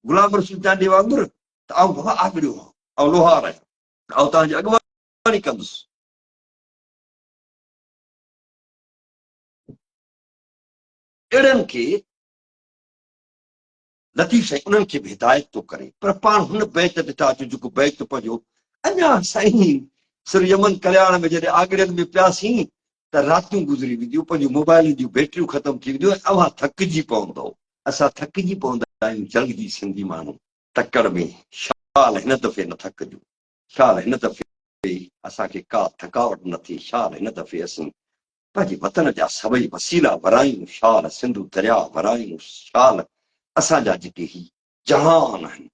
غلام رسول چانڊيي وانگر ته آئون بابا آڳڙيو آهيان، آئون لوهار آهيان، آئون توهان جي اڳواڻي ڪندس. اهڙن کي لطيف سائين انهن کي به هدايت ٿو ڪري پر پاڻ هن بيت تي ٿا اچون جيڪو بيت پنهنجو اڃا سائين سر يمن ڪلياڻ ۾ جڏهن آڳڙين ۾ پياسين ته راتيون گذري وينديون پنهنجون موبائلن جون بيٽريون ختم ٿي وينديون ۽ اوهان ٿڪجي پوندؤ اسان ٿڪجي پوندا آهيون جلدي سنڌي ماڻهو تڪڙ ۾ شال هن دفعي نه ٿڪجون شال هن دفعي اسان کي ڪا ٿڪاوٽ نه ٿئي، شال هن دفعي اسين پنهنجي وطن جا سڀئي وسيلا ورايون، شال سنڌو درياء ورايون، شال اسان جا جيڪي هي جهان آهن،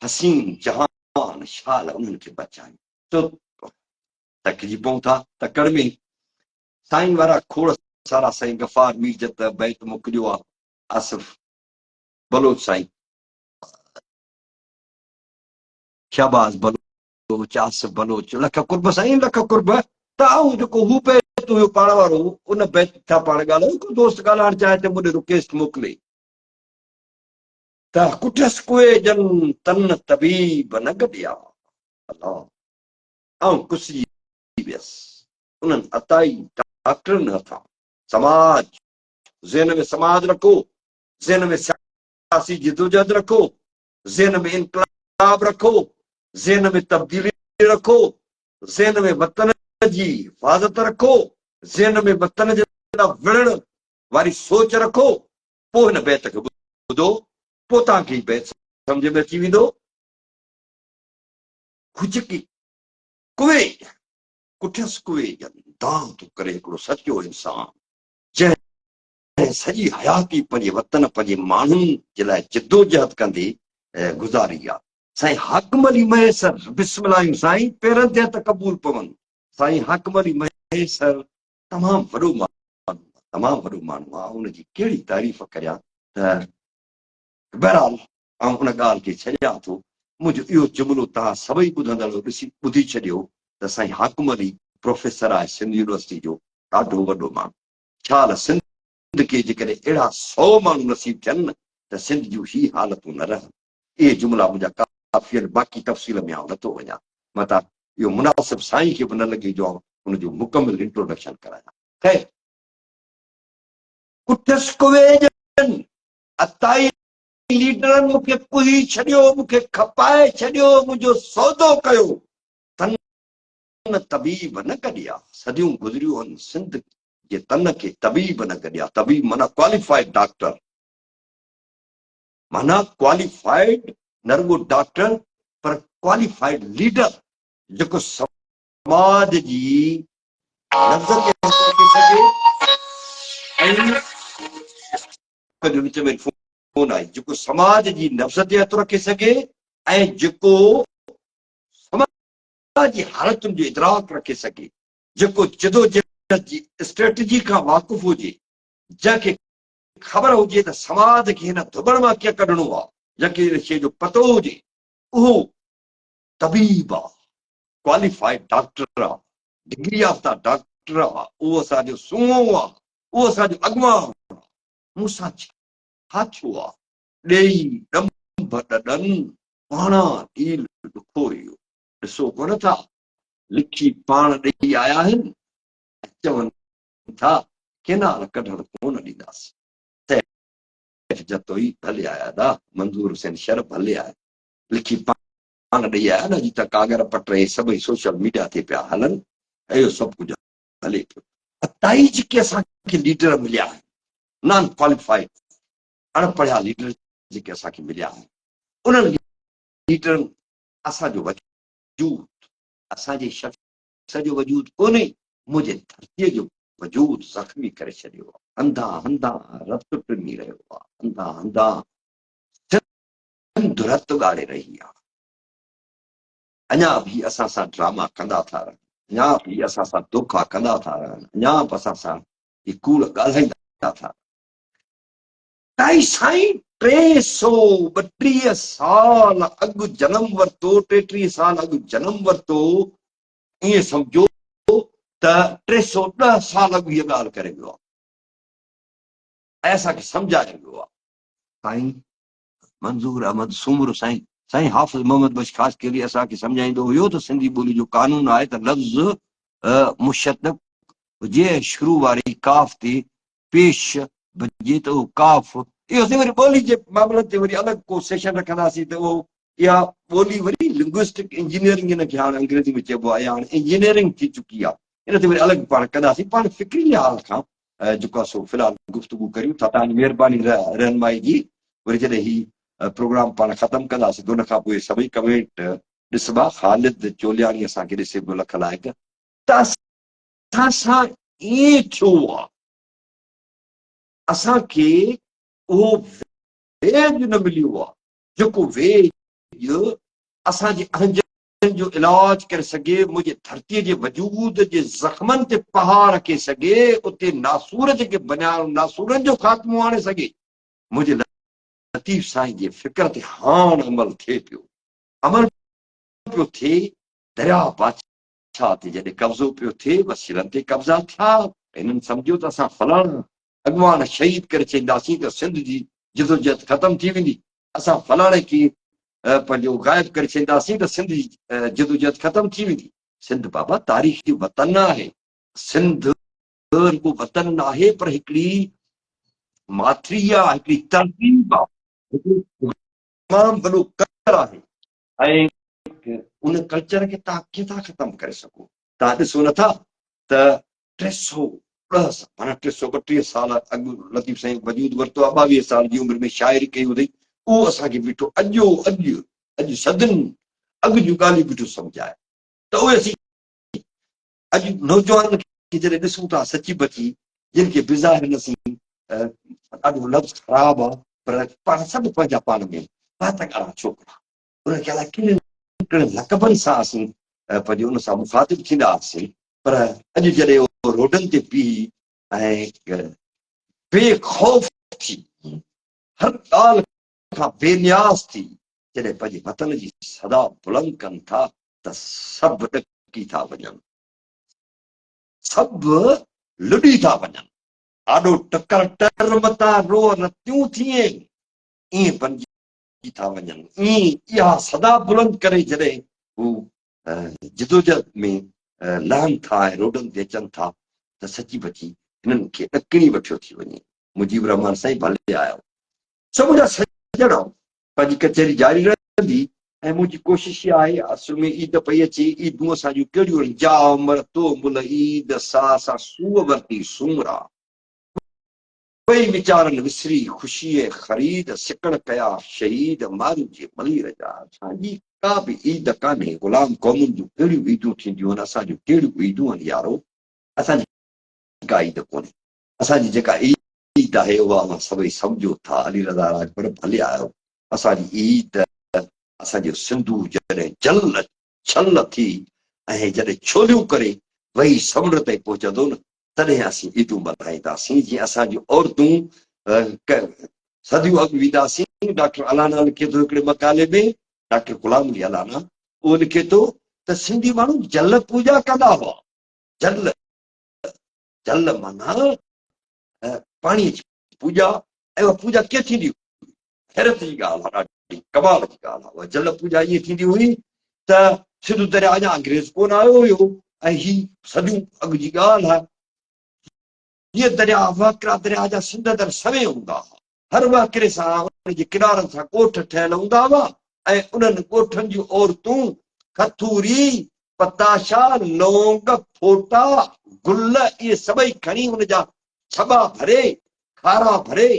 حسين جهان، شال انهن کي بچايون. تو ٿڪجي پئون ٿا تڪڙ ۾. سائين وارا کوڙ سارا سائين غفار ميرجت بيت موڪليو آ آصف بلوچ سائين. شهباز بلوچ، آصف بلوچ، لک قرب سائين لک قرب ته آئون جيڪو هو بيت هيو پاڻ وارو ان بيت ٿا پاڻ ڳالهايون ڪو دوست ڳالهائڻ چاهي ته مون ڏي رڪيسٽ موڪلي ته ڪٺس ڪوئي جن تن طبيب نه گڏيا الله آئون ڪسجي ويس انهن عطائي ڊاڪٽرن هٿان سماج ذهن ۾ سماج رکو ذهن ۾ سياسي جدوجهد رکو ذهن ۾ انقلاب رکو، ذهن ۾ تبديلي رکو، ذهن ۾ وطن جي حفاظت رکو، ذهن ۾ وطن جي لاء وڙهڻ واري سوچ رکو، پوء هن بيت کي ٻڌو، پوء توهان کي هي بيت سمجهه ۾ اچي ويندو. هجڪي ڪوي ڪٺيس ڪوي جن دانهن ٿو ڪري هڪڙو سچو انسان جنهن ۽ سڄي حياتي پنهنجي وطن پنهنجي ماڻهن جي لاء جدوجهد ڪندي گذاري آ. سائين حاڪم علي مهيسر بسم الله آهيون سائين پيرن تي هٿ قبول پون. سائين حاڪم علي مهيسر تمام وڏو ماڻهو آ تمام وڏو ماڻهو آ ان جي ڪهڙي تعريف ڪريان ته بهرحال آئون ان ڳالهه کي ڇڏيان ٿو منهنجو اهو جملو توهان سڀئي ٻڌندڙ ڏسي ٻڌي ڇڏيو ته سائين حاڪم علي پروفيسر آهي سنڌ يونيورسٽي جو ڏاڍو وڏو ماڻهو ڇال سنڌ کي جيڪڏهن اهڙا سو ماڻهو نصيب ٿين نه ته سنڌ جون هي حالتون نه رهن. اهي جملا منهنجا ڪافي آهن باقي تفصيل ۾ آئون نٿو وڃان متان اهو مناسب سائين کي به نه لڳي جو آئون ان جو مڪمل انٽروڊڪشن ڪرايان. خير. ڪٺس ڪويڄن عطائي ليڊرن مون کي ڪهي ڇڏيو، مون کي کپائي ڇڏيو، منهنجو سودو ڪيو. تن طبيب نه گڏيا، صديون گذريون هن سنڌ جي تن کي طبيب نه گڏيا، طبيب معنيٰ ڪواليفائيڊ ڊاڪٽر، معنيٰ ڪواليفائيڊ نه رڳو ڊاڪٽر پر ڪواليفائيڊ ليڊر جيڪو سماج جي نبض تي هٿ رکي سگهي ۽ جو وچ ۾ فون آئي جيڪو سماج جي نبض تي هٿ رکي سگهي ۽ جيڪو سماج جي حالتن جو ادراڪ رکي سگهي. جيڪو جدوجهد جي اسٽريٽجي کان واقف هجي، جنهن کي خبر هجي ته سماج کي هن ڌٻڻ مان ڪيئن ڪڍڻو آ، جنهن کي ان شيء جو پتو هجي، اهو طبيب آ، ڪواليفائيڊ ڊاڪٽر آ، ڊگري يافته ڊاڪٽر آ، اهو اسان جو سونهون آ، اهو اسان جو اڳواڻ آ. مون سان ڇا ٿيو آ؟ ڏيئي ڏنڀ ڏڏن، پاڻان ڏيل ڏکوئيو. ڏسو ڪونه ٿا، لکي پاڻ ڏيئي آيا آهن ۽ چون ٿا ڪينال ڪڍڻ ڪونه ڏينداسين. سيف جتوئي ڀلي آيا ادا، منظور حسين شر ڀلي آيا. لکي پاڻ ڏئي آيا نه، اڄ ته ڪاڳر پٽ اهي سڀئي سوشل ميڊيا تي پيا هلن ۽ اهو سڀ ڪجهه هلي پيو. عطائي جيڪي اسان کي ليڊر مليا آهن، نان ڪواليفائيڊ اڻ پڙهيا ليڊر جيڪي اسان کي مليا آهن، انهن ليڊرن اسان جو وجود، اسان جي شخص جو وجود ڪونهي، منهنجي ڌرتيء جو وجود زخمي ڪري ڇڏيو آهي. هنڌان هنڌان رت ٽمي رهيو آهي، هنڌان هنڌان سنڌ رت ڳاڙي رهي آهي. اڃا به هي اسان سان ڊراما ڪندا ٿا رهن، اڃا به هي اسان سان دوکا ڪندا ٿا رهن، اڃا به اسان سان هي ڪوڙ ڳالهائيندا ٿا رهن. تائين سائين 332 سال اڳ جنم ورتو، 33 سال اڳ جنم ورتو، ائين سمجهو ته 310 سال اڳ هيء ڳالهه ڪري ويو آهي ۽ اسان کي سمجهائي ويو آهي. سائين منظور احمد سومرو سائين، سائين حافظ محمد بخش خاصخيلي اسان کي سمجهائيندو هيو ته سنڌي ٻولي جو قانون آهي ته لفظ مشتق هجي ۽ شروع واري قاف تي پيش بجي ته اهو قاف، اهو اسين وري ٻولي جي معاملن تي وري الڳ ڪو سيشن رکنداسين ته اهو اها ٻولي وري لنگوئسٽڪ انجنيئرنگ ان کي هاڻ انگريزي ۾ چئبو آهي، اها هاڻ انجنيئرنگ ٿي چڪي آهي، ان تي وري الڳ پاڻ ڪنداسين، پاڻ فڪري لحاظ کان جيڪو آهي سو في الحال گفتگو ڪريون ٿا، توهان جي مهرباني رهنمائي جي، وري جڏهن هي پروگرام پاڻ ختم ڪنداسين ته ان کان پوء سڀئي ڪمينٽ ڏسبا، خالد چولياڻي اسان کي ڏسي پيو لک لائق. ته اسان سان ائين ٿيو آ، اسان کي اهو ويڄ نه مليو آ، جيڪو ويڄ اسان جي اهنجن جو علاج ڪري سگهي، منهنجي ڌرتيء جي وجود جي زخمن تي پها رکي سگهي، اتي ناسور جيڪي بنيا آهن، ناسورن جو خاتمو آڻي سگهي. منهنجي لطيف سائين جي فڪر تي هاڻ عمل ٿئي پيو، عمل پيو ٿئي، درياء بادشاهه تي جڏهن قبضو پيو ٿئي، وسيلن تي قبضا ٿيا، هنن سمجهيو ته اسان فلاڻا اڳواڻ شهيد ڪري ڇڏينداسين ته سنڌ جي جدوجهد ختم ٿي ويندي، اسان فلاڻي کي پنهنجو غائب ڪري ڇڏينداسين ته سنڌ جي جدوجهد ختم ٿي ويندي. سنڌ بابا تاريخي وطن آهي، سنڌ رڳو وطن ناهي پر هڪڙي ماٿري آهي، هڪڙي تهذيب آهي، هڪڙو تمام وڏو ڪلچر آهي ۽ ان ڪلچر کي توهان ڪيئن ٿا ختم ڪري سگهو؟ توهان ڏسو نٿا ته 310 سال معنيٰ 332 سال اڳ لطيف سائين وجود ورتو آهي، 22 سال جي عمر ۾ شاعري ڪئي هوندئي، اهو اسان کي بيٺو اڄو اڄ اڄ صدين اڳ جون ڳالهيون بيٺو سمجهائي ته اهي اسين اڄ نوجوانن کي جڏهن ڏسون ٿا سچي بچي جن کي بظاهر اسين ڏاڍو لفظ خراب آهي پر پاڻ سڀ پنهنجا پاڻ ۾ وات ڳاڙها ڇوڪرا انهن کي الائي ڪهڙن ڪهڙن لقبن سان اسين پنهنجي ان سان مخاطب ٿيندا هئاسين پر اڄ جڏهن اهو روڊن تي بيهي ۽ بي خوف ٿي هر ڳالهه کان بي نياز ٿي جڏهن پنهنجي وطن جي صدا بلند ڪن ٿا ته سڀ ڏڪي ٿا وڃن، سڀ لڏي ٿا وڃن، آڏو ٽڪر ٽر متان روهه رتيون ٿئين، ائين بنجي ٿا وڃن، ائين اها صدا بلند ڪري جڏهن هو جدوجهد ۾ لهن ٿا ۽ روڊن تي اچن ٿا ته سچي پچي هنن کي ڏڪڻي وٺيو ٿي وڃي. مجيب الرحمان سائين ڀلي آيو. سو منهنجا سڄڻ پنهنجي ڪچهري جاري رهندي ۽ منهنجي ڪوشش اها آهي اصل ۾ عيد پئي اچي عيدون اسان جون ڪهڙيون آهن جا عمر تو ملهه عيد سا اسان سوء ورتي سومرا. ٻئي ويچارن وسري خوشي ۽ خريد سڪڻ ڪيا شهيد مارو جي ملير جا. اسان جي ڪا به عيد ڪانهي غلام قومن جون ڪهڙيون عيدون ٿينديون آهن اسان جون ڪهڙيون عيدون آهن يارو اسان جي ڪا عيد ڪونهي اسان جي جيڪا عيد آهي اها اوهان سڀئي سمجهو ٿا علي رضا راڄپر ڀلي آيو اسان جي عيد اسان جو سنڌو جڏهن جل ڇل ٿي ۽ جڏهن ڇوليون ڪري وهي سمنڊ تائين پهچندو نه تڏهن اسين عيدون ملهائينداسين جيئن اسان جون عورتون صديون اڳ وينداسين. ڊاڪٽر الانا لکي ٿو هڪڙي مقالي ۾ ڊاڪٽر غلام علي الانا اهو لکي ٿو ته سنڌي ماڻهو جل پوڄا ڪندا هئا. جل جل معنيٰ پاڻي جي پوڄا ۽ اها پوڄا ڪيئن ٿيندي هئي؟ حيرت جي ڳالهه آهي ڏاڍي ڪمال جي ڳالهه آهي. اها جل پوڄا ائين ٿيندي هئي ته سنڌو درياء اڃا انگريز ڪونه آيو هيو ۽ هي صديون اڳ جي ڳالهه آهي. جيئن درياء وهڪرا درياء جا سنڌ اندر سوين هوندا هئا. هر وهڪري سان ان جي ڪنارن سان ڳوٺ ٺهيل هوندا هئا ۽ انهن ڳوٺن جون عورتون کٿوري، پتاشا، لونگ، ڦوٽا، گل اهي سڀئي کڻي ان جا ڇٻا ڀري، کارا ڀري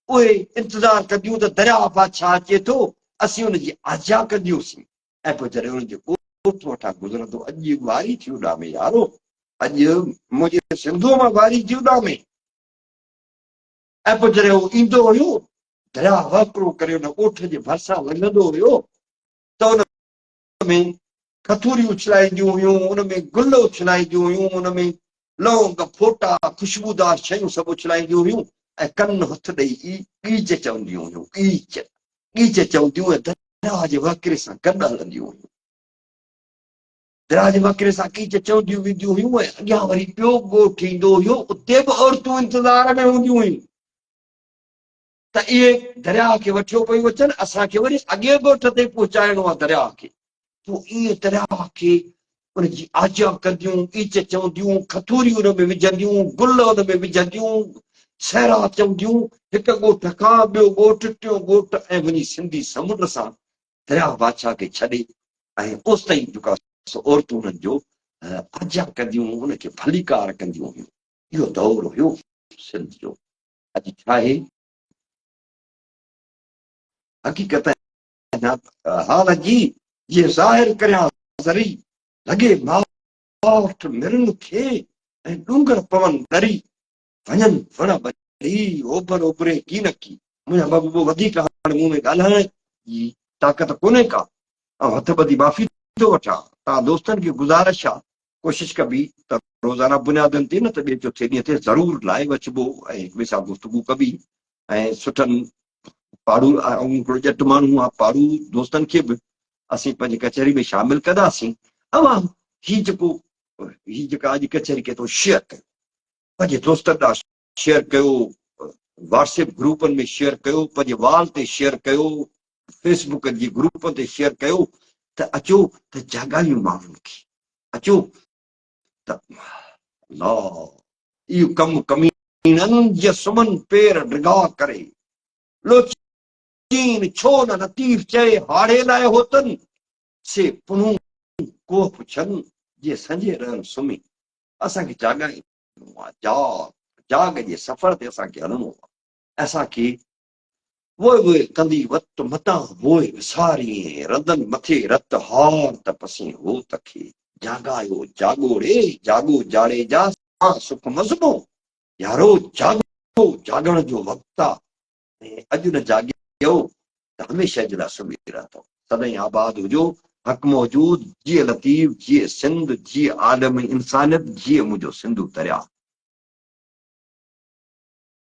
اهي انتظار ڪنديون ته درياء بادشاهه اچي ٿو، اسين ان جي آجيان ڪنديونسين ۽ پوء جڏهن انهن جي ڳوٺ وٽان گذرندو اڄ واري ٿي اڏامي يارو، اڄ منهنجي سنڌوء مان واري ٿي اڏامي. ۽ پوء جڏهن هو ايندو هيو، درياء وهڪرو ڪري ان ڳوٺ جي ڀرسان لنگهندو هيو ته ان ۾ کٿوريون اڇلائينديون هيون، ان ۾ گل اڇلائينديون هيون، ان ۾ لونگ، ڦوٽا، خوشبودار شيون سڀ اڇلائينديون هيون ۽ ڪن هٿ ڏئي ڳيچ چونديون هيون، ڳيچ، ڳيچ چونديون ۽ درياء جي وهڪري سان گڏ هلنديون هيون. درياء جي وهڪري سان ڳيچ چونديون وينديون هيون ۽ اڳيان وري ٻيو ڳوٺ ايندو هيو، اتي به عورتون انتظار ۾ هونديون هيون. ته اهي درياهه کي وٺيو پيون اچن، اسان کي وري اڳئين ڳوٺ تائين پهچائڻو آهي درياهه کي. پوء ائين درياهه کي ان جي آجيان ڪنديون، ڳيچ چونديون، کٿوريون ان ۾ وجهنديون، گل ان ۾ وجهنديون، سهرا چونديون، هڪ ڳوٺ کان ٻيو ڳوٺ، ٽيون ڳوٺ ۽ وڃي سنڌي سمنڊ سان درياهه بادشاهه کي ڇڏي ۽ اوستائين جيڪا سو عورتون انهن جو آجيان ڪنديون، ان کي ڀليڪار ڪنديون هيون. اهو دور هيو سنڌ جو. اڄ ڇا آهي حقيقت حال جي جي ظاهر ڪريان ذري لڳي ماٺ مرن کي ۽ ڏونگر پون ڏري وڃن وڻ ٻري اوڀر اڀري ڪينڪي. منهنجا محبوبو وڌيڪ هاڻي مون ۾ ڳالهائڻ جي طاقت ڪونهي ڪا آئون هٿ ٻڌي معافي ٿو وٺان توهان دوستن کي گذارش آ ڪوشش ڪبي ته روزانه بنيادن تي نه ته ٻئي چوٿين ڏينهن تي ضرور لائيو اچبو ۽ هڪ ٻئي سان گفتگو ڪبي ۽ سٺن پاڙو آئون هڪڙو ڄٽ ماڻهو آهيان پاڙو دوستن کي به اسين پنهنجي ڪچهري ۾ شامل ڪنداسين اوهان هي جيڪو هي جيڪا اڄ ڪچهري ڪئي اٿو شيئر ڪيو پنهنجي دوستن ڏانهن شيئر ڪيو واٽس ايپ گروپن ۾ شيئر ڪيو پنهنجي وال تي شيئر ڪيو فيس بڪ جي گروپن تي شيئر ڪيو ته اچو ته جاڳايون ماڻهن کي اچو ته الله اهو ڪم ڪميڻن جي سمن پير ڊگها ڪري لوچين ڇو نه لطيف چئي هاڙهي لاء هوتن سي پنهون ڪوهه پڇن جي سنجهي رهن سمهي اسان کي جاڳائين آ جاڳ جاڳ جي سفر تي اسان کي هلڻو آ اسان کي ووء ووء ڪندي وت متان ووء وسارين رندن مٿي رت هار ته پسين هوت کي جاڳايو جاڳو ڙي جاڳو جاڙيجا سان سک مزمو يارو جاڳو جاڳڻ جو وقت آ ۽ اڄ نه جاڳيو ته هميشه جي لاء سمهي رهندؤ. سدائين آباد هجو. حق موجود. جيئي لطيف، جيئي سنڌ، جيئي عالم انسانيت، جيئي منهنجو سنڌو درياء.